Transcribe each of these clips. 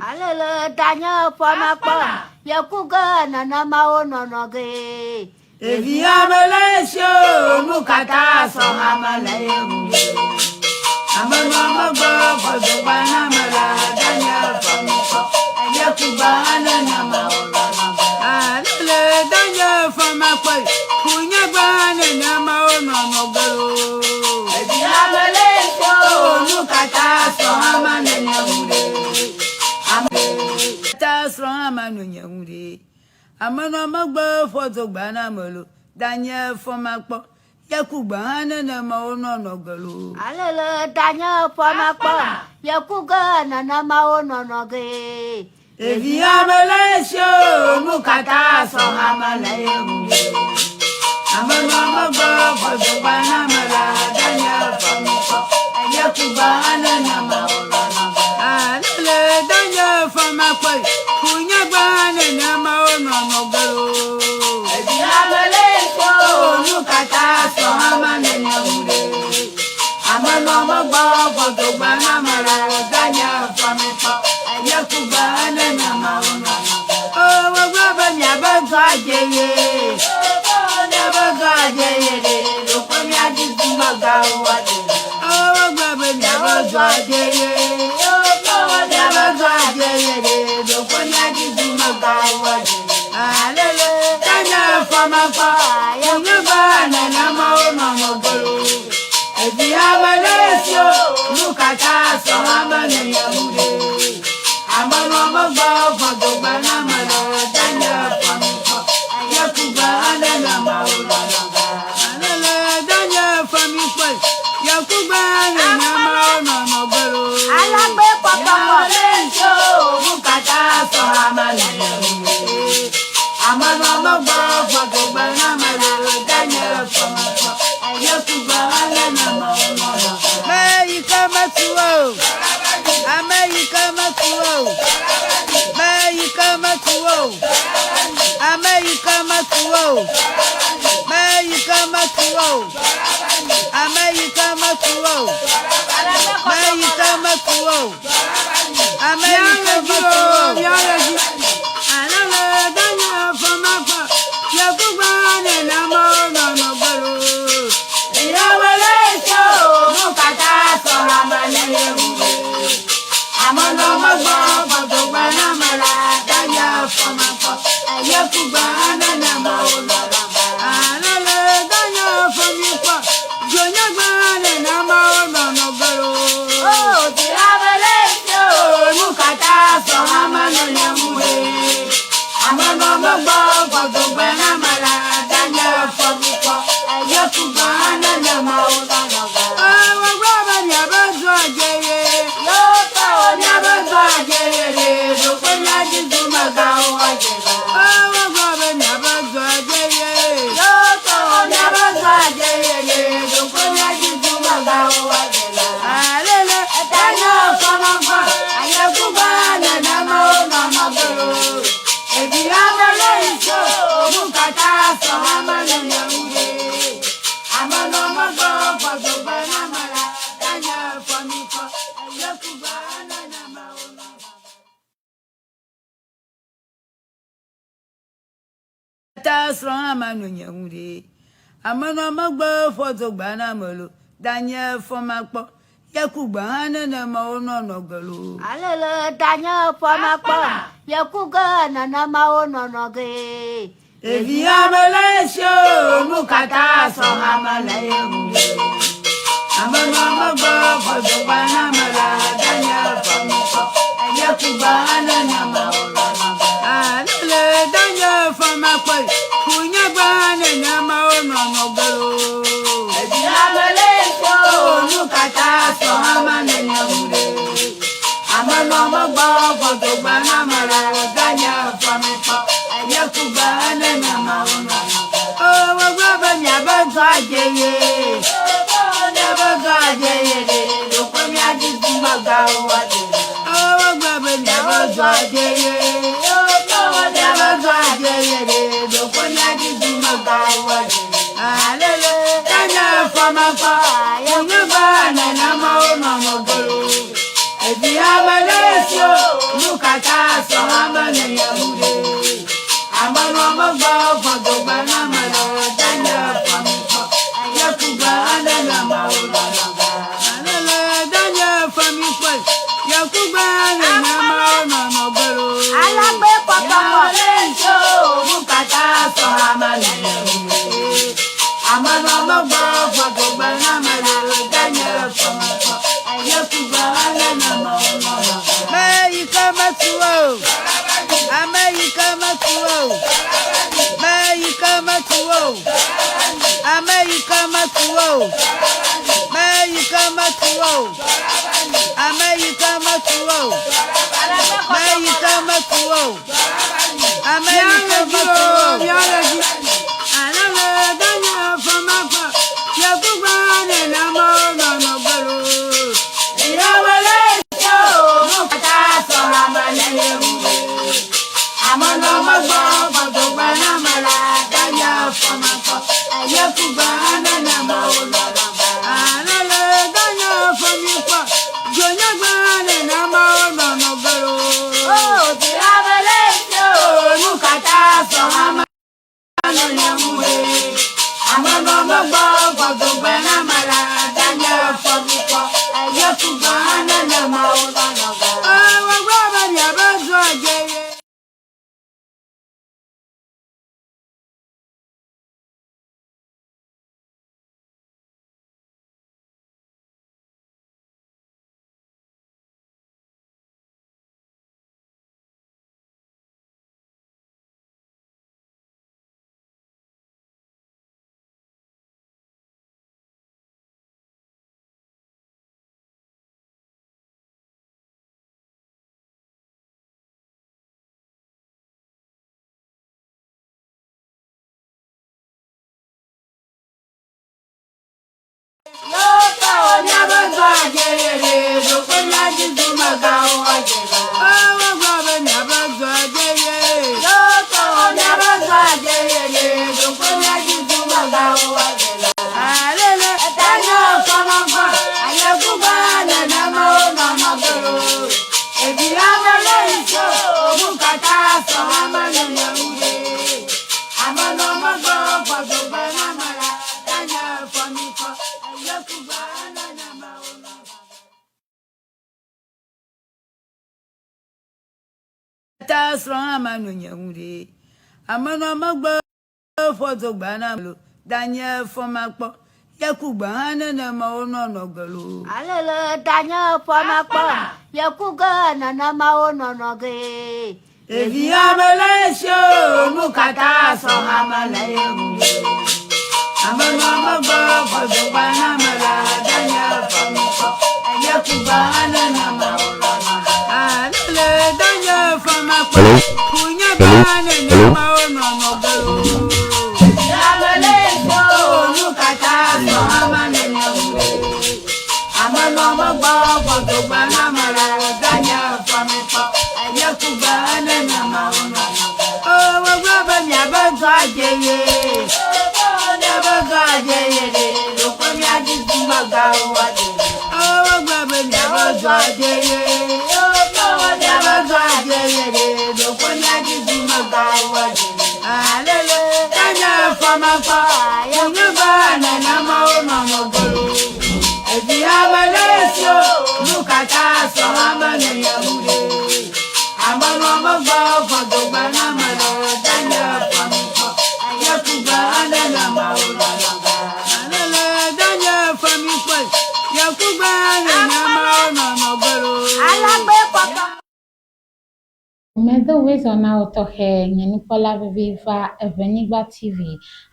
Alele danye fɔmakpɔ yeku ge nenema wo nɔnɔ gee. Ɖevi ame le esi o, nu katã sɔ ame le ye ŋu. Ame nɔ megbe gbɔdɔgba na ame la danye fɔmikpɔ yeku gbe nenema wo nɔnɔ ge. Alele danye fɔmakpɔ ku nye gbe nenema wo nɔnɔ ge loo. Ɖevi ame le esi o, nu katã sɔ ame le nye ŋu ɖe. Ame katã srɔ̃ ame nɔ nye ŋu ɖe. Ame nɔ megbe ƒɔ dogba na ame lo, danye fɔ makpɔ, ye ku gbe hã nenema wo nɔ nɔ ge lo. Alele danye fɔ makpɔ, ye ku ge nenema wo nɔ nɔ gee. Ɖevi ame le esi o, nu katã sɔ ame le ye ŋu. Ame nɔ megbe ƒɔ dogba na ame la, danye fɔ makpɔ, ye ku gbe hã nenema wo nɔ nɔ ge. Alele danye fɔ makpɔ, ku nye gbe hã nenema wo nɔ nɔ ge loo. Ɖevi ame le esi o, nu katã sɔ ame nene ŋu ɖe. Ame nɔ megbe ƒɔ dogba na ame la, danye fɔ makpɔ, ye ku gbe hã nenema wo nɔ nɔ ge. O, wogblɔ be miabe dɔa dze ye. Miabe dɔa dze ye ɖe, ɖeko miadi dumegãwo woadze. O, wogblɔ be miabe dɔa dze ye. Miabe dɔa dze ye ɖe, ɖeko miadi dumegãwo woadze. Alele, danye fɔmakpɔ, nye gbe nenema wonɔ megbe loo. Evi ame ɖe esi o, nu katã sɔ ame nene ŋu ɖe. Ame nɔ megbe fɔ dogbe na ame le danye fɔmikpɔ, ye kugbe nenema wonɔ megbe. Alele danye fɔmikpɔ, ye kugbe nenema wonɔ megbe loo. Alagbe kpɔkpɔkpɔ. Ame ɖe esi o, nu katã sɔ ame nene ŋu ɖe. Ame nɔ megbe fɔ dogbe na ame le danye fɔmikpɔ, ye kugbe nenema wonɔ megbe. Me yi ke metu o, ame yi ke metu o, me yi ke metu o, ame yi ke metu o, me yi ke metu o, ame yi ke metu o, me yi ke metu o, ame yi ke metu o. Alele danye fɔmakpɔ, yekugbe nenema wonɔ megbe loo. Ame le esi o, nu katã sɔ ame le ye ŋu ɖe. Ame nɔ megbe gbɔdogbe na ame la, danye fɔmakpɔ, yekugbe nenema wonɔ megbe. Alele danye fɔmikpɔ, dzonyegbe nenema wonɔ megbe loo. O, di ame le esi o, Nu katã sɔ ame le ye ŋu ɖe. Ame nɔ megbe gbɔdogbe na ame la, danye fɔmikpɔ, yekugbe nenema wonɔ megbe. Wogblɔ be miabe dɔa dze ye. Miabe dɔa dze ye ɖe, ɖeko miadi dumegãwo woadze va. Wogblɔ be miabe dɔa dze ye. Miabe dɔa dze ye ɖe, ɖeko miadi dumegãwo woadze va. Alele, danye fɔmakpɔ, yekugbe nenema wonɔ megbe loo. Ɖevi ame le esi o, nu katã sɔ ame nene ŋu ɖe. Ame nɔ megbe gbɔdogbe na ame la, danye fɔmikpɔ, yekugbe nenema wonɔ megbe. Ta srɔ̃ ame nɔ nye ŋu ɖe. Ame nɔ megbe ƒɔ dogba na ame lo, danye fɔmakpɔ, yekugbe hã nenema wonɔ nɔ ge loo. Alele danye fɔmakpɔ, yeku ge nenema wonɔ nɔ gee. Ɖevi ame le esi o, nu katã sɔ ame le ye ŋu ɖe. Ame nɔ megbe ƒɔ dogba na ame la, danye fɔmikpɔ, yekugbe nenema wonɔ megbe. Alele danye fɔmakpɔ, ku nye gbe nenema wonɔ megbe loo. Ɖevi ame le esi o, nu katã sɔ ame nene ŋu ɖe. Ame nɔ megbe ƒɔ dogba na ame la, danye fɔmikpɔ, yekugbe nenema wonɔ megbe. O, wogblɔ be miabe dɔa dze ye. Miabe dɔa dze ye ɖe, ɖeko miadi dumegãwo woadze. O, wogblɔ be miabe dɔa dze ye. Miabe dɔa dze ye ɖe, ɖeko miadi dumegãwo woadze. Alele, danye fɔmakpɔ, nye gbe nenema wonɔ megbe loo. Ɖevi ame le esi o, nu katã. metu o. Me yi ke metu o. Ame yi ke metu o. Me yi ke metu o. Ame yi ke metu o. Me yi ke metu o. Ame yi ke metu o. Ta srɔ̃ hã menɔ nye ŋu ɖe. Amenɔ megbe fɔ dzogbea na lo. Danye fɔ makpɔ. Ye kugbe hã nenema wonɔ nɔ ge lo. Alele danye fɔ makpɔ. Ye kugbe nenema wonɔ nɔ ge. Ɖevi ame le esi o, nu katã sɔ ame le ye ŋu. Amenɔ megbe fɔ dzogbea na ame la. Danye fɔ makpɔ. Ye kugbe hã nenema wonɔ nɔ ge. Alele danye fɔ makpɔ. Hello? Kunye Hello? gbe Hello? nenema wonɔ nɔ ge lo. Ame le esi o, nu katã sɔ ame le ye ŋu. Amenɔ megbe fɔ dzogbea na ame la. Danye fɔ makpɔ. Ye kugbe nenema wonɔ nɔ ge. O, wogblɔ be miabe dɔ adze ye. Miabe dɔ adze ye ɖe. Ɖokpe miadzi dumegãwo adze ye. O, wogblɔ be miabe dɔ adze ye. Miabe dɔ adze ye ɖe. Ɖokpe miadzi dumegãwo adze ye. Alele, danye fɔ makpɔ. Nye gbe nenema wonɔ nɔ ge lo. Evi ame le esi o, nu katã sɔ ame le ye ŋu ɖe. Amenɔ megbe fɔ dzogbea na ame le danye fɔ makpɔ. Ye kugbe nenema wonɔ nɔ ge. Alele, danye fɔ makpɔ. Ye kugbe nenema wonɔ nɔ ge lo. Alagbe kpɔtɔ. Medo wezɔ na wo tɔxɛ nye nukpɔla vevi va Eʋenyigba TV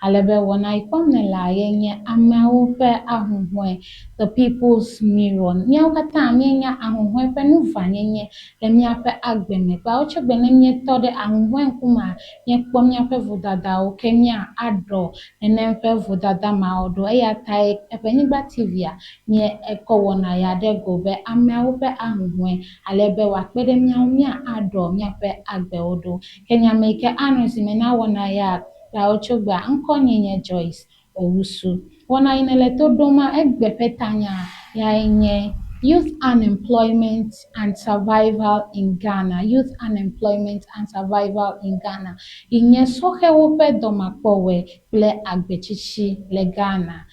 ale be wɔna yi kpɔm nèlea ye nye ameawo ƒe ahuhɔ̃e the people's mirror. Míawo katã míenya ahuhɔ̃e ƒe nuvanyenye le míaƒe agbe me. Gbawotsogbe ne míetɔ ɖe ahuhɔ̃e ŋkumea, míekpɔ míaƒe vodadawo ke mía aɖɔ nenem ƒe vodada mawo ɖo. Eya tae Eʋenyigba TV-a mie ekɔ wɔna ya ɖe go be ameawo ƒe ahuhɔ̃e ale be wòakpe ɖe mía ŋu mía aɖɔ míaƒe agbewo ɖo. Ke nye ame yi ke anɔ zime na wɔna ya gbawotsogbe ŋkɔnye nye Joyce Owusu. Wɔna yi nele to ɖoma egbe ƒe tanya yae nye Youth Unemployment and Survival in Ghana. Youth Unemployment and Survival in Ghana. Yi nye sɔhɛwo ƒe dɔmakpɔwɔe kple agbetsitsi le Ghana.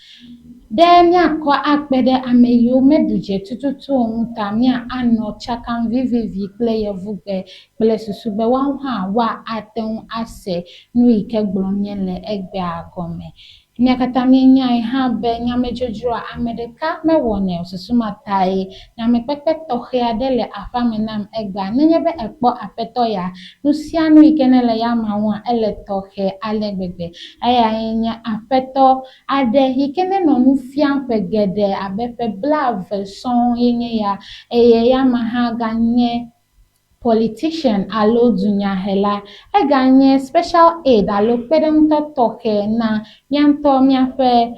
Ɖe míakɔ akpe ɖe ame yiwo meɖu dze tututu o ŋu ta mía anɔ tsakam vivivi kple yevugbe kple susu be woawo hã woate ŋu ase nu yi ke gblɔm míele egbea gɔme. Mía katã míenyae hã be nyamedzodzroa ame ɖeka mewɔnɛ o. Susu ma tae nyamekpekpe tɔxɛ aɖe le aƒea me nam egbea. Nenye be èkpɔ aƒetɔ ya, nusianu yi ke nele eyama ŋua, ele tɔxɛ ale gbegbe. Eyae nye aƒetɔ aɖe yi ke nenɔ nu fiam ƒe geɖe abe ƒe blaeve sɔŋ ye nye ya eye eyama hã ganye politician alo dunyahela. Eganye special aide alo kpeɖeŋutɔ tɔxɛ na mía ŋutɔ míaƒe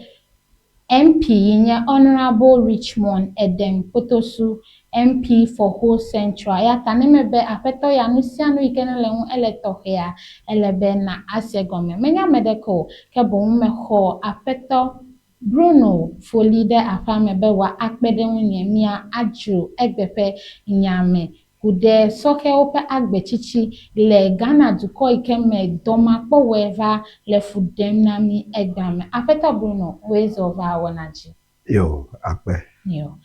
MP yi nye Honourable Richmond Edem Kpotosu, MP for Ho Central. Eya ta ne mebe aƒetɔ ya nusianu yi ke nele ŋu ele tɔxɛa, ele be na ase egɔme. Menye ame ɖeke o, ke boŋ mexɔ aƒetɔ Bruno Foli ɖe aƒea me be wòa akpe ɖe ŋunye mía adzro egbe ƒe nya me ku ɖe sɔhɛwo ƒe agbetsitsi le Ghana dukɔ yi ke me dɔmakpɔwɔe va le fu ɖem na mí egbea me. Aƒetɔ Bruno, wòe zɔ va wɔna dzi. Yo, akpe. Yo.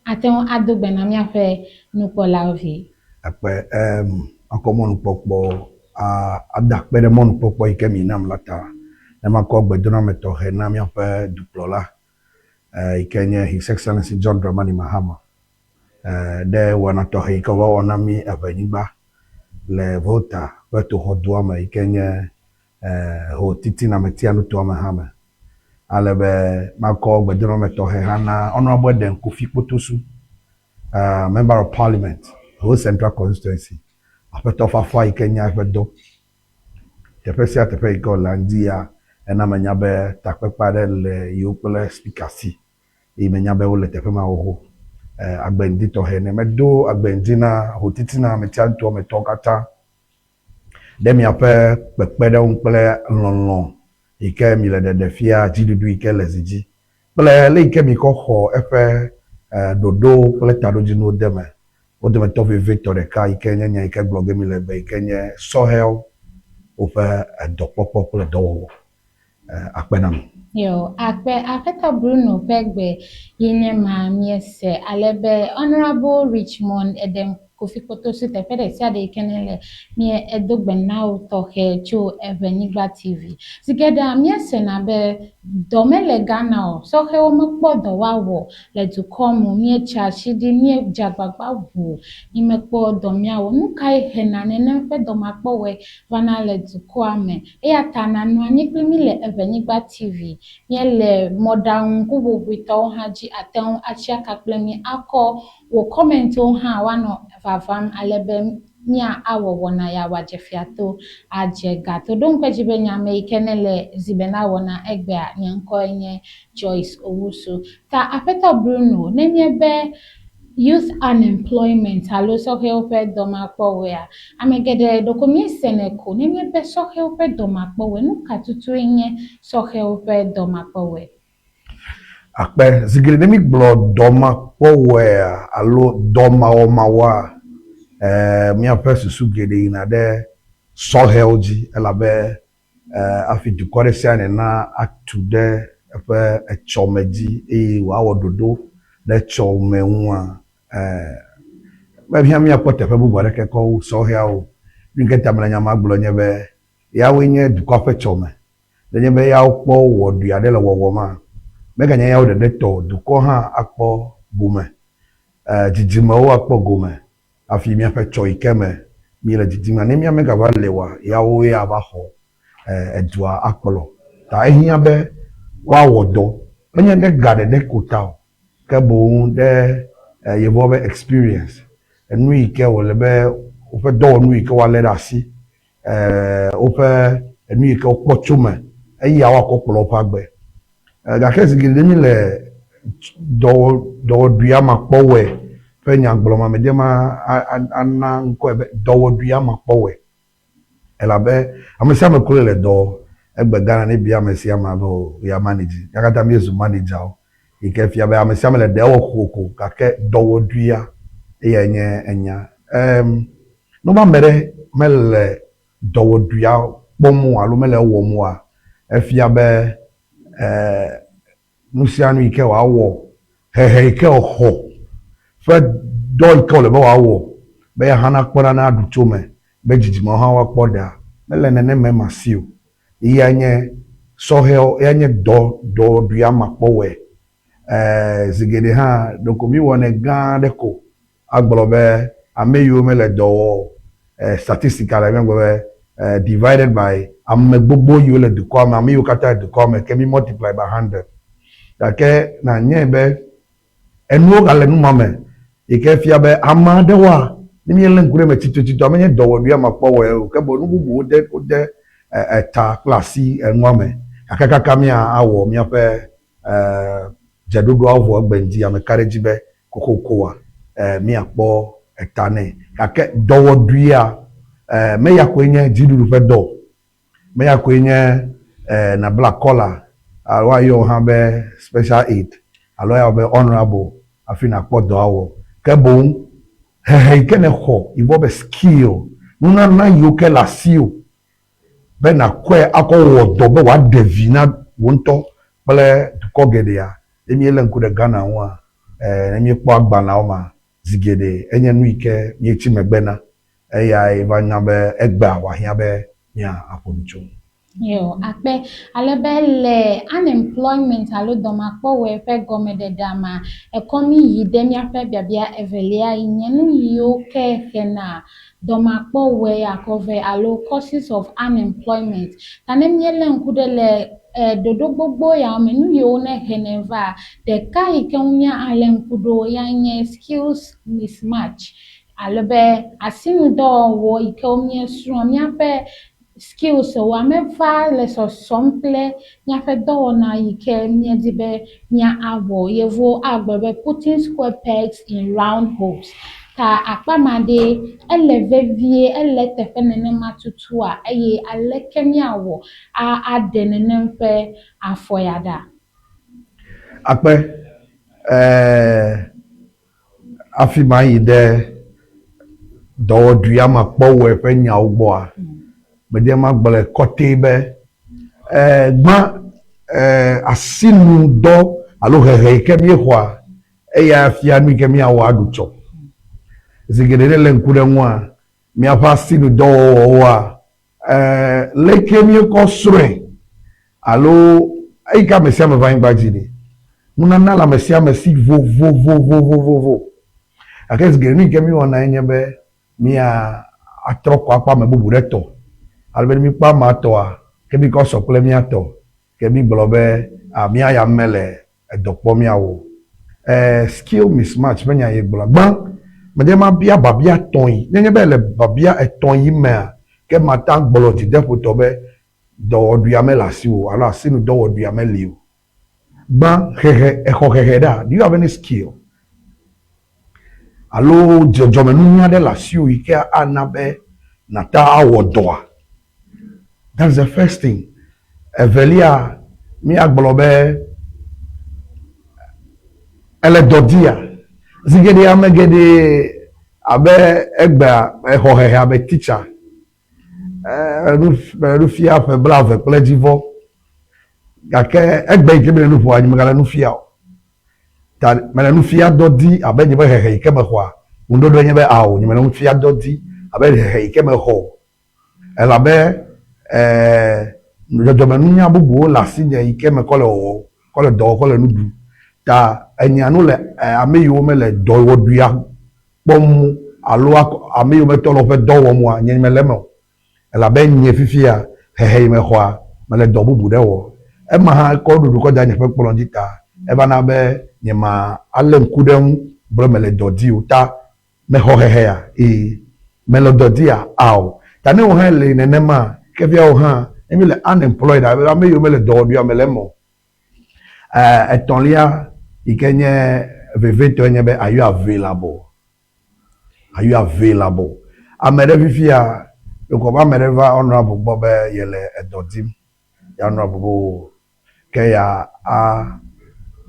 Ate ŋu ado gbe na míaƒe nukpɔlawo vie. Akpe. Em, makɔ mɔnukpɔkpɔ a, ada akpe ɖe mɔnukpɔkpɔ yi ke mi nam la ta. Ne makɔ gbedoname tɔxɛ na míaƒe dukplɔla, e, yi ke nye His Excellency John Dramani Mahama, e, ɖe wɔna tɔxɛ yi ke wòva wɔ na mí Eʋenyigba le Volta ƒe toxɔdua me yi ke nye ho titina metia nutoa me hã me. Ale be makɔ gbedoname tɔxɛ hã na Honourable Edem Kofi Kpotosu, Member of Parliament, Ho Central Constituency, aƒetɔ fafa yi ke nya eƒe dɔ. Teƒe sia teƒe yi ke wòle ŋdi ya, ena menya be takpekpe aɖe le yewo kple Speaker si eye menya be wole teƒe ma xoxo. Agbe ŋdi tɔxɛ ne. Medo agbe ŋdi na Ho titina metia nutoa me tɔwo katã. Ɖe miaƒe kpekpeɖeŋu kple lɔlɔ̃ yi ke mile ɖeɖe fia dziɖuɖu yi ke le zi dzi kple le yi ke mikɔ xɔ eƒe ɖoɖowo kple taɖodzinuwo de eme. Wo dometɔ vevitɔ ɖeka yi ke nye nya yi ke gblɔ ge mile be yi ke nye sɔhɛwo woƒe dɔkpɔkpɔ kple dɔwɔwɔ. Akpe na mi. Yo, akpe Aƒetɔ Bruno ƒe gbe yi nye ma míese ale be Honourable Richmond Edem Kofi Kpotosu teƒe ɖe sia ɖe yi ke nele mie edo gbe na wò tɔxɛ tso Eʋenyigba TV. Zi geɖea míesena be dɔ mele Ghana o, sɔhɛwo mekpɔ dɔ woawɔ le dukɔ me o, míetsa asi ɖi, míedze agbagba ʋuu mímekpɔ dɔ míawɔ. Nu kae hena nenem ƒe dɔmakpɔwɔe vana le dukɔa me? Eya ta nànɔ anyi kpli mí le Eʋenyigba TV. Míele mɔɖaŋuŋkuʋuʋuitɔwo hã dzi àte ŋu atsi aka kple mí akɔ wò kɔmɛntwo hã woanɔ vavam ale be mía awɔ wɔna ya wòadze fia to adze ga to. Ɖo ŋku edzi be nye ame yi ke nele zi be nawɔ na egbea, nye ŋkɔe nye Joyce Owusu. Ta Aƒetɔ Bruno, nenye be Youth unemployment alo sɔhɛwo ƒe dɔmakpɔwɔea? Ame geɖe ɖeko míesenɛ ko nenye be sɔhɛwo ƒe dɔmakpɔwɔe. Nu ka tutue nye sɔhɛwo ƒe dɔmakpɔwɔe? Akpe, zi geɖe ne mígblɔ dɔmakpɔwɔea alo dɔmawɔmawɔa, míaƒe susu geɖe yina ɖe sɔhɛwo dzi elabe Hafi dukɔ ɖe sia ɖe natu ɖe eƒe etsɔme dzi eye wòawɔ ɖoɖo ɖe etsɔme ŋua, mehiã míakpɔ teƒe bubu aɖeke kɔ wu sɔhɛawo o. Nu yi ke ta mele nya ma gblɔm nye be, yawoe nye dukɔa ƒe etsɔme. Nenye be yawo kpɔ wɔɖui aɖe le wɔwɔma, meganye yawo ɖeɖe tɔ o, dukɔ hã akpɔ gome, dzidzimewo akpɔ gome Hafi míaƒe tsɔ yi ke me míele didim ne mía megava li oa, yawoe ava xɔ edua akplɔ. Ta ehiã be woawɔ dɔ, menye ɖe ga ɖeɖe ko ta o, ke boŋ ɖe yevuawo be experience, enu yi ke wòle be woƒe dɔwɔnu yi ke woalé ɖe asi, woƒe enu yi ke wokpɔ tso eme, eya woakɔ kplɔ woƒe agbe. Gake zi geɖe ne míle dɔwɔɖuia makpɔwɔe ƒe nya gblɔm, ame ɖe ma ana ŋkɔe be dɔwɔɖuia makpɔwɔe. Elabe ame sia ame kloe le dɔ wɔm. Egbe Ghana ne ebia ame sia ame be o ya manage. Mía katã míezu managerwo yi ke fia be ame sia ame le ɖe wɔm kokoko gake dɔwɔɖuia eyae nye enya. Em ne wobe ame ɖe mele dɔwɔɖuia kpɔm o alo mele ewɔm oa, efia be nu sia nu yi ke wòawɔ, hehe yi ke wòxɔ ƒe dɔ yi ke wòle be wòawɔ be ya hã nakpɔ nane aɖu tso eme be dzidzimewo hã woakpɔ ɖea, mele nenema ema si o. Eyae nye Sɔhɛwo eya nye dɔ dɔwɔɖuia makpɔwɔe. Ɛɛ zi geɖe hã ɖeko míwɔnɛ gã aɖe ko agblɔ be ame yiwo mele dɔ wɔ o, statistically míagblɔ be divided by ame gbogbo yiwo le dukɔa me, ame yiwo katã le dukɔa me ke mí multiply by hundred. Gake nànyae be enuwo gale nu ma me yi ke fia be ame aɖewoa, ne míelé ŋku ɖe eme tsitotsitoa, menye dɔwɔɖuia makpɔwɔe o, ke boŋ nu bubuwo de wode eta kple asi enua me. Gake kaka míawɔ míaƒe dzeɖoɖoawo vɔ egbe ŋdi, ame ka ɖe edzi be xoxoxoa, míakpɔ eta nɛ. Gake dɔwɔɖuia, meya koe nye dziɖuɖu ƒe dɔ o. Meya koe nye nabla kɔla alo woayɔ wò hã be special aid alo woayɔ wò be honourable hafi nàkpɔ dɔ awɔ. Ke boŋ hehe yi ke nèxɔ yi vɔ be skill, nunana yiwo ke le asiwò be nàkɔe akɔ wɔ dɔ be wòaɖe vi na wò ŋutɔ kple dukɔ geɖea. Ne míelé ŋku ɖe Ghana ŋua, ne míekpɔ agbalẽawo mea, zi geɖe enye nu yi ke míetsi megbe na. Eyae va nya be egbea wòahiã be míaƒo nu tso. Yo, akpe. Ale be le unemployment alo dɔmakpɔwɔe ƒe gɔmeɖeɖea mea, ekɔ mí yi ɖe míaƒe biabia evelia yi nye nu yiwo ke hena dɔmakpɔwɔe akɔve alo causes of unemployment. Ta ne míelé ŋku ɖe le ɖoɖo gbogbo yawo me, nu yiwo ne henɛ va, ɖeka yi ke ŋu míalé ŋku ɖo ya nye skills mismatch ale be asinudɔwɔwɔ yi ke míesrɔ̃ míaƒe skills woa meva le sɔsɔm kple míaƒe dɔwɔna yi ke míedi be míawɔ. Yevuwo agblɔ be putting square pegs in round holes. Ta akpa ma ɖe ele vevie, ele eteƒe nenema tutua eye aleke míawɔ aɖe nenem ƒe afɔ ya ɖa? Akpe, ɛɛ hafi mayi ɖe dɔwɔɖuia me kpɔwɔe ƒe nyawo gbɔa, medi be magblɔe kɔtɛ be gbã asinudɔ alo hehe yi ke míexɔa, eya fia nu yi ke míawɔ aɖu tsɔ. Zi geɖe ne èlé ŋku ɖe eŋua, míaƒe asinudɔwɔwɔwoa, Leke míekɔ srɔ̃e alo eyi ke ame sia ame va anyigba dzi ɖe, nunana le ame sia ame si vovovovovovo. Gake zi geɖe nu yi ke míewɔna ye nye be mía atrɔ kɔ akpɔ ame bubu ɖe tɔ. Ale be ne míkpɔ amea tɔa, ke míkɔ sɔ kple mía tɔ. Ke mígblɔ be, a mía ya mele edɔ kpɔ míawɔ o. Skill mismatch ƒe nya ye gblɔ. Gbã, medi be mabia biabia etɔ̃ yi. Nenye be ele biabia etɔ̃ yi mea, ke mate ŋu agblɔ dzideƒotɔ be dɔwɔɖuia mele asiwò o alo asinudɔwɔɖuia meli o. Gbã, hehe, exɔ hehe ɖea? Do you have any skill? Alo dzɔdzɔmenunya aɖe le asiwò yi ke ana be nàte ŋu awɔ dɔa? That's the first thing. Evelia, míagblɔ be ele dɔ dia. Zi geɖe ame geɖe abe egbea exɔ hehe abe teacher, nu fia ƒe blaeve kple edzivɔ. Gake egbe yi ke mele nu ƒoa, nye megale nu fia o. Ta mele nu fia dɔ di abe nye be hehe yi ke mexɔa. Ŋuɖoɖoe nye be ao, nye mele nu fia dɔ di abe hehe yi ke mexɔ o. Elabe dzɔdzɔmenunya bubuwo le asinye yi ke mekɔ le wɔwɔ, kɔ le dɔ wɔ, kɔ le nu ɖu. Ta enya nu le ame yiwo mele dɔwɔɖuia kpɔm alo ame yiwo metɔ le woƒe dɔ wɔm oa, nye mele eme o. Elabe nye fifia, hehe yi mexɔa, mele dɔ bubu ɖe wɔ. Ema hã kɔ nuɖuɖu kɔ da nye ƒe kplɔ dzi ta eva na be nye ma alé ŋku ɖe eŋu gblɔ mele dɔ di o. Ta Mexɔ hehea? Ee. Mele dɔ dia? Ao. Ta ne wò hã èle nenema, ke fia wò hã, ne míele unemployed, abe ame yiwo mele dɔwɔɖuia me le eme o. Etɔ̃lia yi ke nye vevitɔe nye be, are you available? Are you available? Ame ɖe fifia, ɖeko be ame ɖe va honorable gbɔ be yele edɔ dim. Ya honorable be oo, ke ya a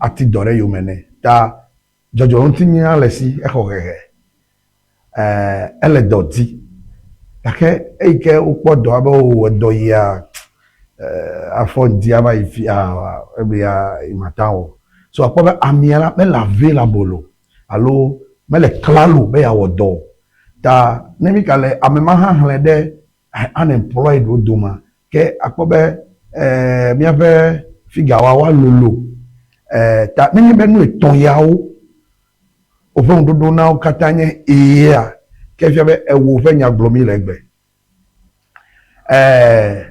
ati dɔ ɖe yome nɛ. Ta Dzɔdzɔŋutinunya le esi, exɔ hehe, ele dɔ di. Gake eyi ke wokpɔ dɔa be wowɔ dɔ yia, afɔ ŋdi ava yi fia, egbea mate ŋu awɔ o. So akpɔ be amea la mele available o alo mele klalo be yeawɔ dɔ o. Ta ne mí gale ame ma hã xlẽ ɖe unemployed wo domea, ke akpɔ be Eh, míaƒe figawoa woalolo. Eh, ta nenye be nu etɔ̃ yawo woƒe ŋuɖoɖo na wo katã nye eea, ke efia be ewò ƒe nya gblɔm míele egbe. Eh,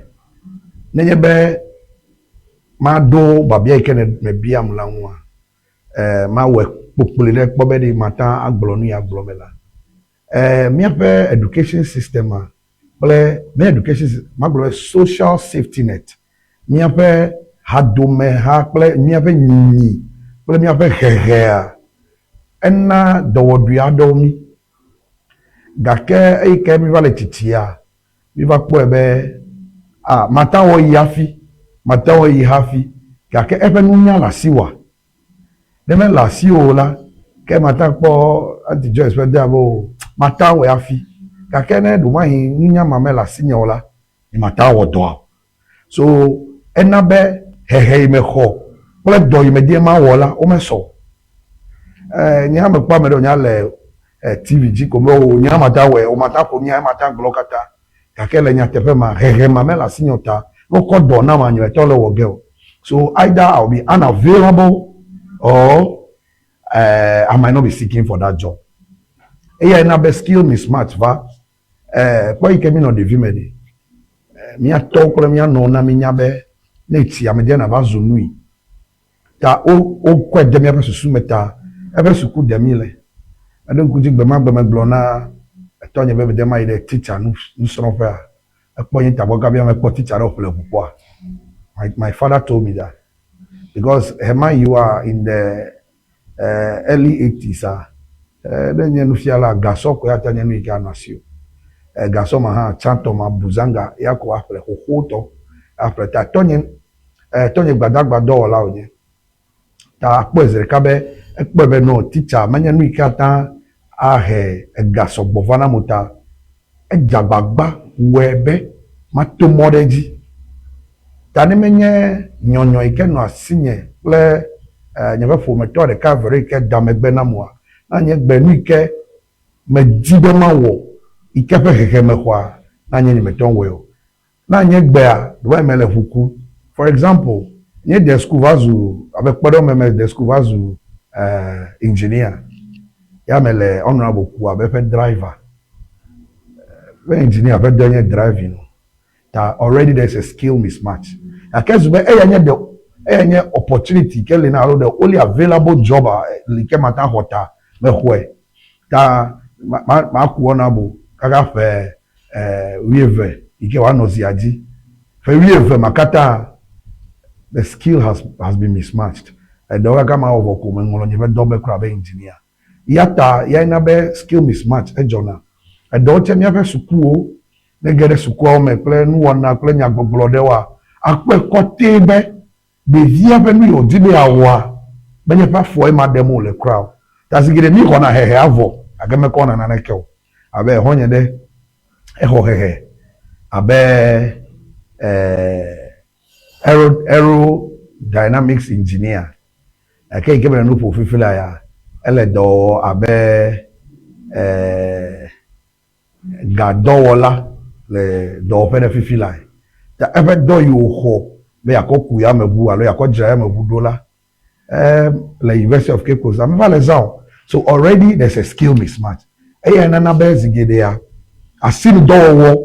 nenye be maɖo biabia yi ke nèbiam la ŋua, eh, mawɔe kpokploe ɖe kpɔ be ɖe mate ŋu agblɔ nu ya gblɔ me la. Eh, míaƒe education system-a kple mía education system, magblɔ be social safety net, míaƒe hadomeha kple míaƒe nyinyi kple míaƒe hehea, ena dɔwɔɖui aɖewo mí. Gake eyi ke míva le tsitsia, míva kpɔe be, ah, mate ŋu awɔ yi hafi, mate ŋu awɔ yi hafi, gake eƒe nunya le asiwòa? Ne mele asiwò o la, ke mate ŋu akpɔ Aunty Joyce ƒe dɔa be o, mate ŋu awɔe hafi. Gake ne ɖewomahi nunya ma mele asinye o la, nyemate ŋu awɔ dɔa o. So ena be hehe yi mexɔ kple dɔ yi medi be mawɔ la, womesɔ o. Eh, nye hã mekpɔ ame ɖewo nya le eh, TV dzi ko be o, nye hã mate ŋu awɔe, o mate ŋu aƒo nu ya, mate ŋu agblɔ wo katã. Gake le nyateƒe mea, hehe ma mele asinye o ta ne wokɔ dɔ nam nye metɔ le wɔ ge o. So either I will be unavailable or uh, I might not be seeking for that job. Eyae na be skill mismatch va. Eh, kpɔ yi ke mi nɔ ɖevi me ɖe. Eh, mía tɔwo kple mía nɔwo na mi nya be ne etsi ame ɖe nava zu nui. Ta wo wokɔe de míaƒe susu me ta eƒe suku dem míle. Meɖo ŋku dzi gbemagbe megblɔ na etɔnye be mede mayi ɖe titsa nusrɔ̃ƒea. Ekpɔ nye tagbɔ gabia mekpɔ titsa ɖe wòƒle ʋu kpɔa. My, my father told me that because ɣemaɣi you are in the uh, early 80s a eh, ne nye nufiala gasɔ koe ate nye nu yi ke anɔ asiwò. Eh, gasɔ ma hã tsãtɔ ma buzanga ya ko aƒle xoxotɔ aƒle ta tɔnye Eh, tɔnye gbadagba dɔwɔla wònye. Ta akpɔe zi ɖeka be ekpɔe be no titsa menye nu yi ke ate ŋu ahe ega sɔgbɔ va nam o ta edze agbagba wɔe be mato mɔ ɖe edzi. Ta ne menye nyɔnyɔ yi ke nɔ asinye kple eh, nye ƒe ƒometɔ ɖeka eve ɖe yi ke da megbe nam oa, na nye gbe nu yi ke medi be mawɔ yi ke ƒe hehe mexɔa, na nye nyemete ŋu wɔe o. Na nye gbea, ɖewohĩ mele ʋu kum. For example, nye de suku va zu, abe kpɔɖeŋu me, mede suku va zu eh, engineer. Ya mele honorable ku abe eƒe driver. Be engineer ƒe dɔe nye driving o. Ta already there is a skill mismatch. Gake zu be eya nye the, eya nye opportunity ke li na alo the only available job li ke mate axɔ ta mexɔe. Ta ma, ma, maku honorable kaka ƒe eh, wuieve yi ke wòanɔ zia dzi. Ƒe wuieve ma katã, the skill has, has been mismatched. Eɖewo kaka mawɔ vɔ ko meŋlɔ nye ƒe dɔ be kura abe engineer. Ya ta yae na be skill mismatch edzɔna. Eɖewo tse míaƒe sukuwo, ne ge ɖe sukuawo me kple nuwɔna kple nyagbɔgblɔ ɖewoa, akpɔe kɔtɛ be Ɖevia ƒe nu yi wòdi be yeawɔa, menye eƒe afɔe ma ɖem wòle kura o. Ta zi geɖe míxɔna hehea vɔ gake mekɔna naneke o. Abe xɔ̃nye ɖe, exɔ hehe abe aero, aerodynamics engineer gake yi ke mele nu ƒom fifi laa ya, ele dɔ wɔm abe gadɔwɔla le dɔwɔƒe ɖe fifi lae. Ta eƒe dɔ yi wòxɔ be yeakɔ ku yameʋu alo yeakɔ dzra yameʋu ɖo la, le University of Cape Coast la, meva le zã o. So already there's a skill mismatch. Eyae nana be zi geɖea, asinudɔwɔwɔ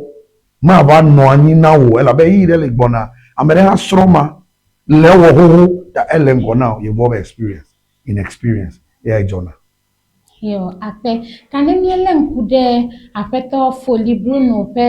mava nɔ anyi na wò elabe ɣeyiɣi ɖe li gbɔna, ame ɖe hã srɔ̃ ma le ewɔ xoxo ta ele ŋgɔ na wò, yevu be experience, inexperience, eyae dzɔna. Yo, akpe. Ta ne míelé ŋku ɖe Aƒetɔ Foli Bruno ƒe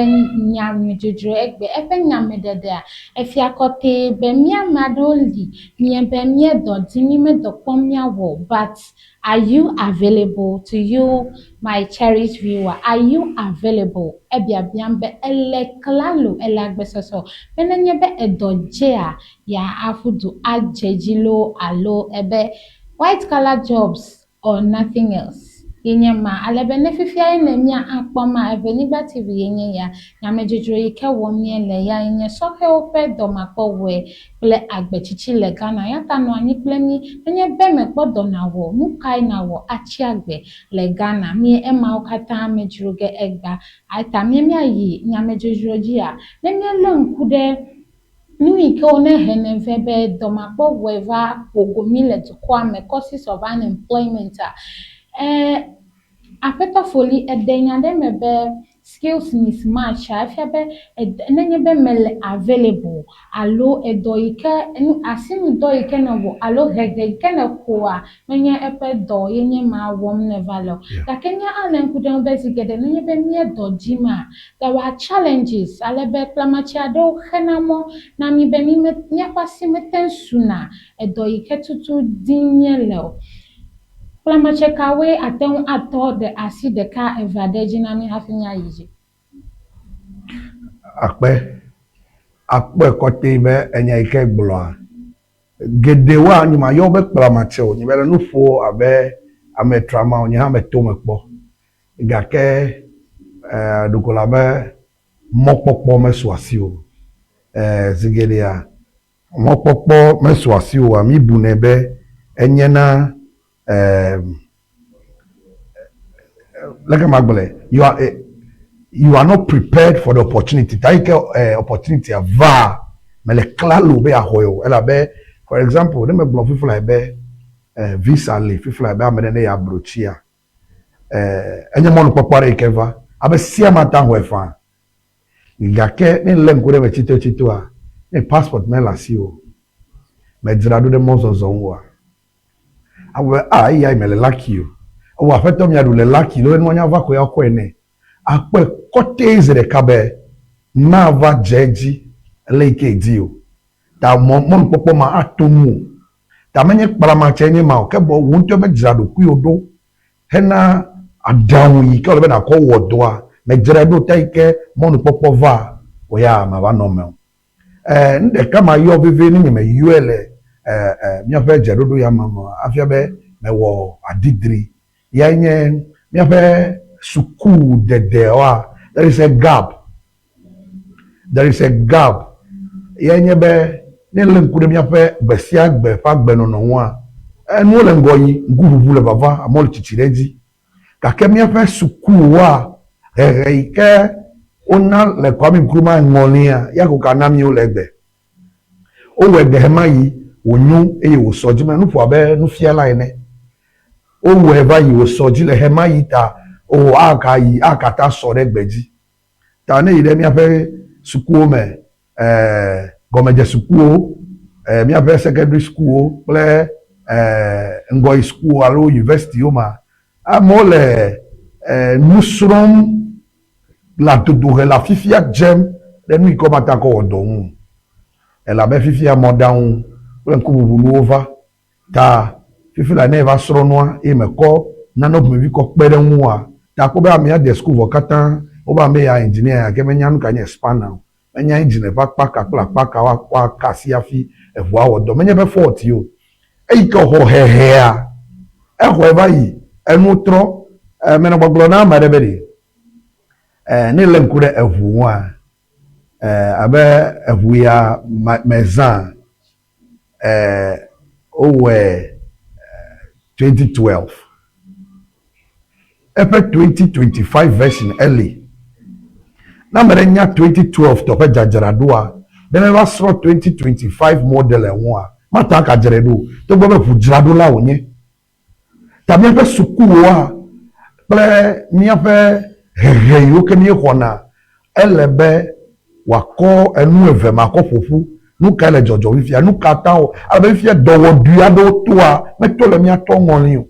nyamedzodzro egbe, eƒe nyameɖeɖea, efia kɔtɛe be mía ame aɖewo li míebe míedɔ dim, mímedɔ kpɔm míawɔ o, but are you available to you my cherished viewer, are you available? Ebiabiam be èle klalo, èle agbesɔsɔ be nenye be edɔ dzea, yeaƒu du adze edzi loo alo ebe white collar jobs or nothing else ye nye ma. Ale be ne fifia ye ne mía akpɔ ma, Evenyigba TV ye nye ya. Nyamedzodzro yi ke wɔm míele ya ye nye sɔhɛwo ƒe dɔmakpɔwɔe kple agbetsitsi le Ghana. Ya ta nɔ anyi kple mí. Nenye be mèkpɔ dɔ nàwɔ, nu kae nàwɔ atsi agbe le Ghana? Mí emawo katã me dzro ge egbea. Eta mía míayi nyamedzodzro dzia, ne míelé ŋku ɖe. Nu yi ke wonehene vɛ be dɔmakpɔwɔe va ƒo go mí le dukɔa me, causes of unemployment-a, e Aƒetɔ Foli, eɖe nya ɖe eme be skills mismatch-a, efia be nenye be mele available alo edɔ yi ke nu asinudɔ yi ke nèwɔ alo hehe yi ke nèxɔa menye eƒe dɔ ye nye ma wɔm nèva le o. Gake mía alé ŋku ɖe eŋu be zi geɖe nenye be míe dɔ dim-a, there are challenges ale be kplamatse aɖewo xena mɔ na mí be mí me míaƒe asi mete ŋu suna edɔ yi ke tutu dim míele o. Kplamatse kawoe ate ŋu atɔ ɖe asi ɖeka eve aɖe dzi na mí hafi míayi dzi? Akpe. Akpɔe kɔtɛ be enya yi ke gblɔa, geɖewoa, nyemayɔ wo be kplamatse o, nyemele nu ƒo abe ame trama o, nye hã meto eme kpɔ. Gake ɖeko le abe mɔkpɔkpɔ mesu asiwò o. Zi geɖea, Mɔkpɔkpɔ mesu asiwò oa, míbunɛ be enye na ehm, leke magblɔe, you are, you are not prepared for the opportunity. Ta yi ke eh, opportunity vaa, mele klalo be yeaxɔe o. Elabe, for example, ne megblɔ fiflae be eh, visa li fiflae be ame ɖe ne yeabrotsia, eh, enye mɔnukpɔkpɔ aɖe yi ke va. Ame sia ame ate ŋu axɔe faa. Gake ne èlé ŋku ɖe eme tsitotsitoa, ne passport mele asiwò o, mèdzra ɖo ɖe mɔzɔzɔ ŋu oa, awɔ be, Ah, eyae mele lucky o. Ewɔ aƒetɔ miaɖu le lucky loo, enua nya va koe woakɔe nɛ. Àkpɔe kɔtɛe zi ɖeka be mava dze edzi le yi ke èdi o. Ta mɔ, mɔnukpɔkpɔ ma ato ŋuwò. Ta menye kplamatsɛ nye ma o, ke boŋ wò ŋutɔe medzra ɖokuiwò ɖo Hena aɖaŋu yi ke wòle be nàkɔ wɔ dɔa, mèdzrae ɖo ta yi ke mɔnukpɔkpɔ va wò ya mava nɔ eme o. E, nu ɖeka mayɔ vevie ne nyemeyɔe le e, e, míaƒe dzeɖoɖo ya me oa, afia be mewɔ adidri. Yae nye míaƒe sukudedewoa, there is a gap. There is a gap. Yae nye be ne èlé ŋku ɖe míaƒe gbe sia gbe ƒe agbenɔnɔ ŋua, enuwo le ŋgɔ yim, ŋkuʋuʋu le vava, amewo le tsitsi ɖe edzi. Gake míaƒe sukuwoa, hehe yi ke wona le Kwame Nkrumah ŋɔlia, ya ko ka na míwo le egbe. Wowɔe gbe ɣemaɣi wònyo eye wòsɔ dzi. Mele nu ƒo abe nufiala ene. Wowɔe va yi wòsɔ dzi le ɣemaɣi ta o aka yi akata sɔ ɖe gbe dzi. Ta ne yi ɖe míaƒe sukuwo me, gɔmedzesukuwo, míaƒe secondary sukuwo kple ŋgɔyi sukuwo alo yunivɛsitiwo mea, amewo le nu srɔ̃m le adodohe le afifia dzem ɖe nu yi ke womate ŋu akɔ wɔ dɔ ŋu o. Elabe fifia mɔɖaŋu kple ŋkuʋuʋunuwo va. Ta fifi la ne eva srɔ̃ nua eye mekɔ nane ƒomevi kɔ kpe ɖe ŋua, ta akpɔ be amea de suku vɔ katã wobe ame ya engineer ya ke menya nuka nye spanner o, menya engine ƒe akpa ka kple akpa ka woaka asi hafi eʋua awɔ dɔ. Menye eƒe fault ye o. Eyi ke wòxɔ hehea, exɔe va yi, enuwo trɔ. Menɔ gbɔgblɔ na ame aɖe be ɖe, ne èlé ŋku ɖe eʋu ŋua, abe eʋu ya mezã Wowɔe 2012. Eƒe 2025 version eli. Ne ame ɖe nya 2012 tɔ ƒe dzadzraɖoa, ne meva srɔ̃ 2025 model ŋua, mate ŋu agadzrae ɖo o, togbɔ be ʋudzraɖola wònye. Ta míaƒe sukuwoa kple míaƒe hehe yiwo ke míexɔna, ele be wòakɔ enu eve ma kɔ ƒo ƒu. Nu kae le dzɔdzɔm fifia? Nu ka ta wò? Ale be fifia dɔwɔɖui aɖewo toa, meto le mía tɔ ŋɔli o,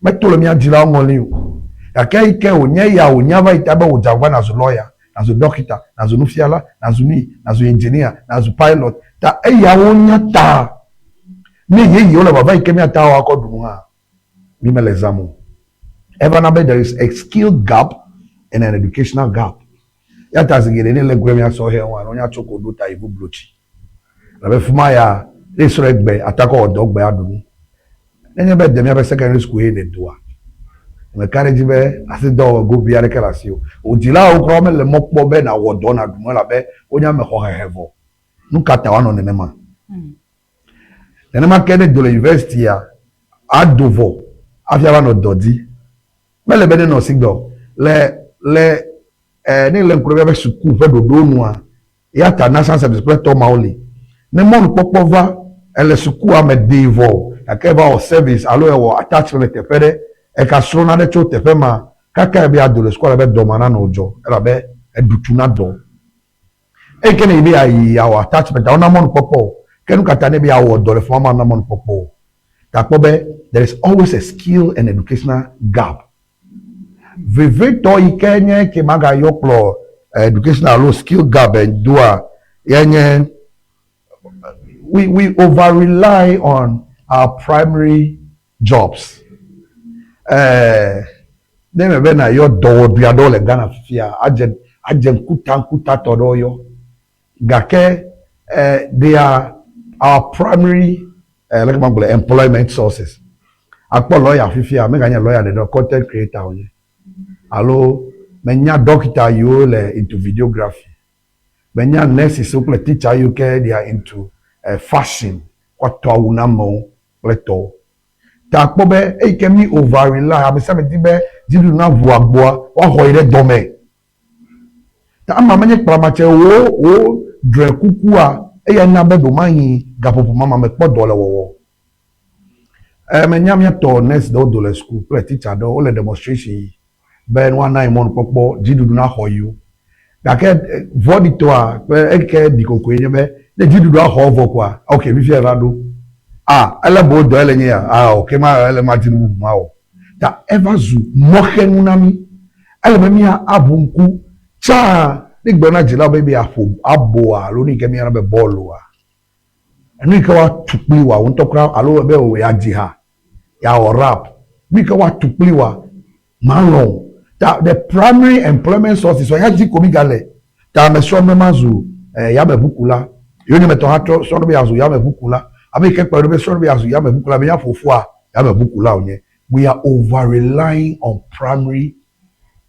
meto le mía dzilawo ŋɔli o. Gake eyi ke wònye eya wònya va yi ta be wòdze agbagba nàzu lɔya, nàzu ɖɔkita, nàzu nufiala, nàzu nui, nàzu engineer, nàzu pilot. Ta eyawo nya ta. Ne yeyewo le vava yi ke míate ŋu akɔ ɖu nu hã, mí mele zãm o. Evana be there is a skill gap and an educational gap. Ya ta zi geɖe ne lé ŋku ɖe mía sɔhɛwo ŋua, wonya tso ko ɖo ta yevu blotsi. Elabe fi ma ya, ne esrɔ̃ egbe, ate akɔ wɔ dɔ gbe aɖu nu. Nenye be ède míaƒe secondary school eye nèdoa, meka ɖe edzi be asidɔwɔwɔ gobi aɖeke le asiwò o. Wò dzilawo kura womele mɔ kpɔm be nàwɔ dɔ nàɖu nu elabe wonye ame xɔ hehe vɔ. Nu ka ta woanɔ nenema? Nenema ke ne do le yunivɛsitia, ado vɔ hafi ava nɔ dɔ di. Mele be nenɔ sigbe o. Le le eh, ne le ŋku ɖe míaƒe suku ƒe ɖoɖo nua, ya ta National Service kple tɔ mawo li. Ne mɔnukpɔkpɔ va, èle sukua me dee vɔ o, gake èva wɔ service alo èwɔ attachment le teƒe ɖe, èka srɔ̃ nane tso teƒe ma kaka ebe yeado le sukua ale be dɔ ma nanɔ dzɔ elabe èɖu tu na dɔ. Eyi ke ne yi be yeayi yeawɔ attachment wona mɔnukpɔkpɔ o. Ke nu ka ta ne be yeawɔ dɔ le fi ma womana mɔnukpɔkpɔ o? Ta kpɔ be there is always a skill and educational gap. Vevitɔ yi ke nye ke magayɔ kplɔ educational alo skill gap doa ye nye we over rely on our primary jobs. Eh, ne mebe nayɔ dɔwɔɖui aɖewo le Ghana fifia, adze adze ŋkuta ŋkutatɔ ɖewo yɔ. Gake eh, they are our primary eh, leke magblɔe, employment sources. Akpɔ lawyer fifia, meganye lawyer ɖeɖe o, content creator wonye. Alo menya doctor yiwo le into videography. Menya nurses kple teacher yiwo ke they are into fashion, woatɔ awu na amewo kple tɔwo. Ta kpɔ be eyi ke mi over rely, ame sia ame di be dziɖuɖu naʋu agboa, woaxɔ yi ɖe dɔme. Ta ama menye kplamatse wo wo drɔ̃e kukua, eya na be ɖomahi gaƒoƒo ma ma mekpɔ dɔ le wɔwɔ. E menya míatɔ nurse ɖewo do le suku kple teacher ɖewo wole demonstration yi be woana yi mɔnukpɔkpɔ dziɖuɖu naxɔ yiwo. Gake vɔ̃ɖitɔa kple eke ɖi kokoe nye be ne dziɖuɖu axɔ vɔ koa, ok fifia eva ɖo. Ah, ele be wo dɔ ele nye ya, ah ok ma ele ma di nu bubu ma wɔ. Ta eva zu mɔxenu na mí. Ele be mía aʋu ŋku tsã ne gblɔ na dzilawo be be yeaƒo aboa alo nu yi ke míeyɔna be bɔlua. Enu yi ke woatu kpli wòa, wò ŋutɔ kura alo ebe wò yeadzi ha, yeawɔ rap, nu yi ke woatu kpli wòa, malɔ̃ o. Ta the primary employment sources ya dzi ko mígale. Ta mesrɔ̃ be mazu yameʋukula. Yonyemetɔ hã trɔ srɔ̃ be yeazu yameʋukula. Ame yi ke kplɔe ɖo be srɔ̃ be yeazu yameʋukula be mía fofoa yameʋukula wònye. We are over relying on primary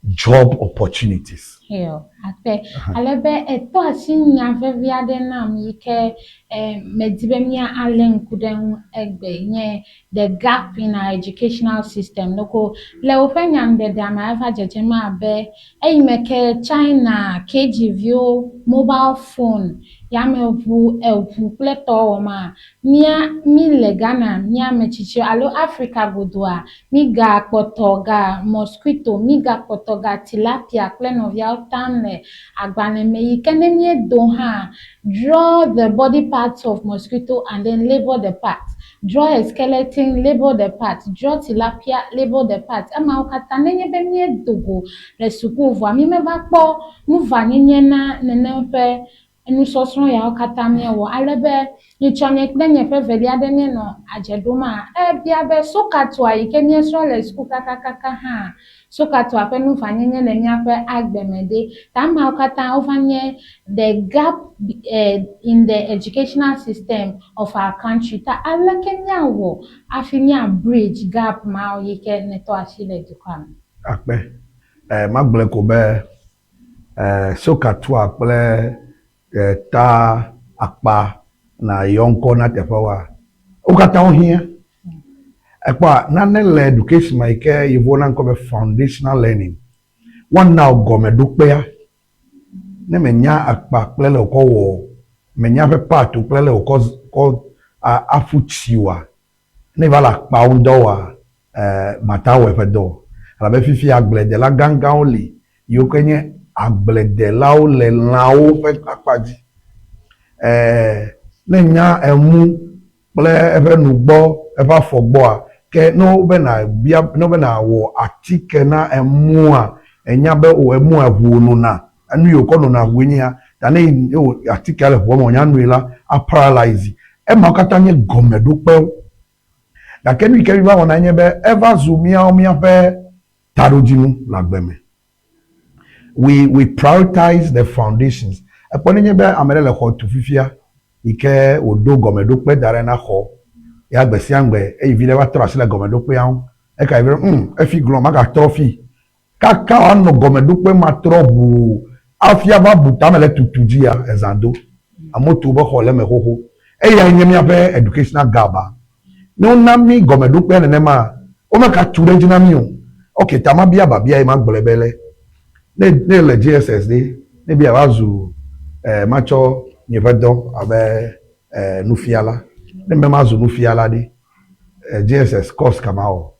job opportunities. Yo, akpe. Ale be etɔ asi nya vevi aɖe nam yi ke eh, medi be mía alé ŋku ɖe eŋu egbe nye the gap in our educational system. Loko le woƒe nyanuɖeɖea me eva dzedzem abe eyime ke China KG viwo mobile phone, yameʋu, eʋu kple tɔwo wɔma, mía mí le Ghana mía ame tsitsiwo alo Africa godoa mí ga kpɔtɔ ga mosquito, mí ga kpɔtɔ ga tilapia kple nɔviawo tam le agbalẽ me yi ke ne míedo hã draw the body parts of mosquito and then label the parts. Draw a skeleton, label the parts. Draw tilapia, label the parts. Emawo katã nenye be míedo go le suku vɔa mí meva kpɔ nuvanyenye na nenem ƒe nusɔsrɔ̃ yawo katã míewɔ ale be nyitsɔ nye kple nye ƒe velia ɖe míenɔ adze ɖoma, ebia be sokatoa yi ke míesrɔ̃ le suku kakakaka hã sokatoa ƒe nuvanyenye le míaƒe agbe me ɖe. Ta ameawo katã wova nye the gap in the educational system of our country. Ta aleke míawɔ hafi mía bridge gap mawo yi ke netɔ asi le dukɔa me? Akpe. Magblɔe ko be sokatoa kple ta akpa na yɔ ŋkɔ na teƒewoa, wo katã wohiã. Ekpɔa nane le education me yi ke yevuwo na ŋkɔ be foundational learning. Woana wò gɔmeɖokpea. Ne menya akpa kple le wòkɔ wɔ, menya eƒe part kple le wòkɔ kɔ aƒu tsi oa, ne eva le akpawo ŋdɔ wɔa, mate awɔ eƒe dɔ o. Elabe fifia agbledela gãgãwo li yiwo ke nye agbledelawo le lãwo ƒe akpa dzi. Ne enya emu kple eƒe nugbɔ, eƒe afɔ gbɔa, ke ne wobe nabia, ne wobe nawɔ atike na emua, enya be o emua eʋu wònona, enu yi wòkɔ nona ʋue nye ya. Ta ne wò atikea le ʋua me wònya noe la, aparalyze. Emawo katã nye gɔmeɖokpewo. Gake nu yi ke míva wɔna nye be eva zu míawo míaƒe taɖodzinu le agbe me. We prioritize the foundations. Ekpɔ nenye be ame ɖe le xɔ tu fifia yi ke wòɖo gɔmeɖokpe da ɖe na xɔ ya gbe sia gbe eyi vi ɖe va trɔ asi le gɔmeɖokpea ŋu. Eka yi vi ɖe efi glɔ̃ magatrɔ fi. Kaka wòanɔ gɔmeɖokpe ma trɔ ʋuu hafi ava bu tame le tutu dzia, ezã do. Amewo tu woƒe xɔ le eme xoxo. Eyae nye míaƒe educational gap a. Ne wona mí gɔmeɖokpea nenema, womegatu ɖe edzi na mí o. Ok, ta mabia biabia yi magblɔe be le, ne ne le JSS ɖe, ne bia va zu matsɔ nye ƒe dɔ abe. Nufiala. Ne mebe mazu nufiala ɖe, JSS course ka mawɔ?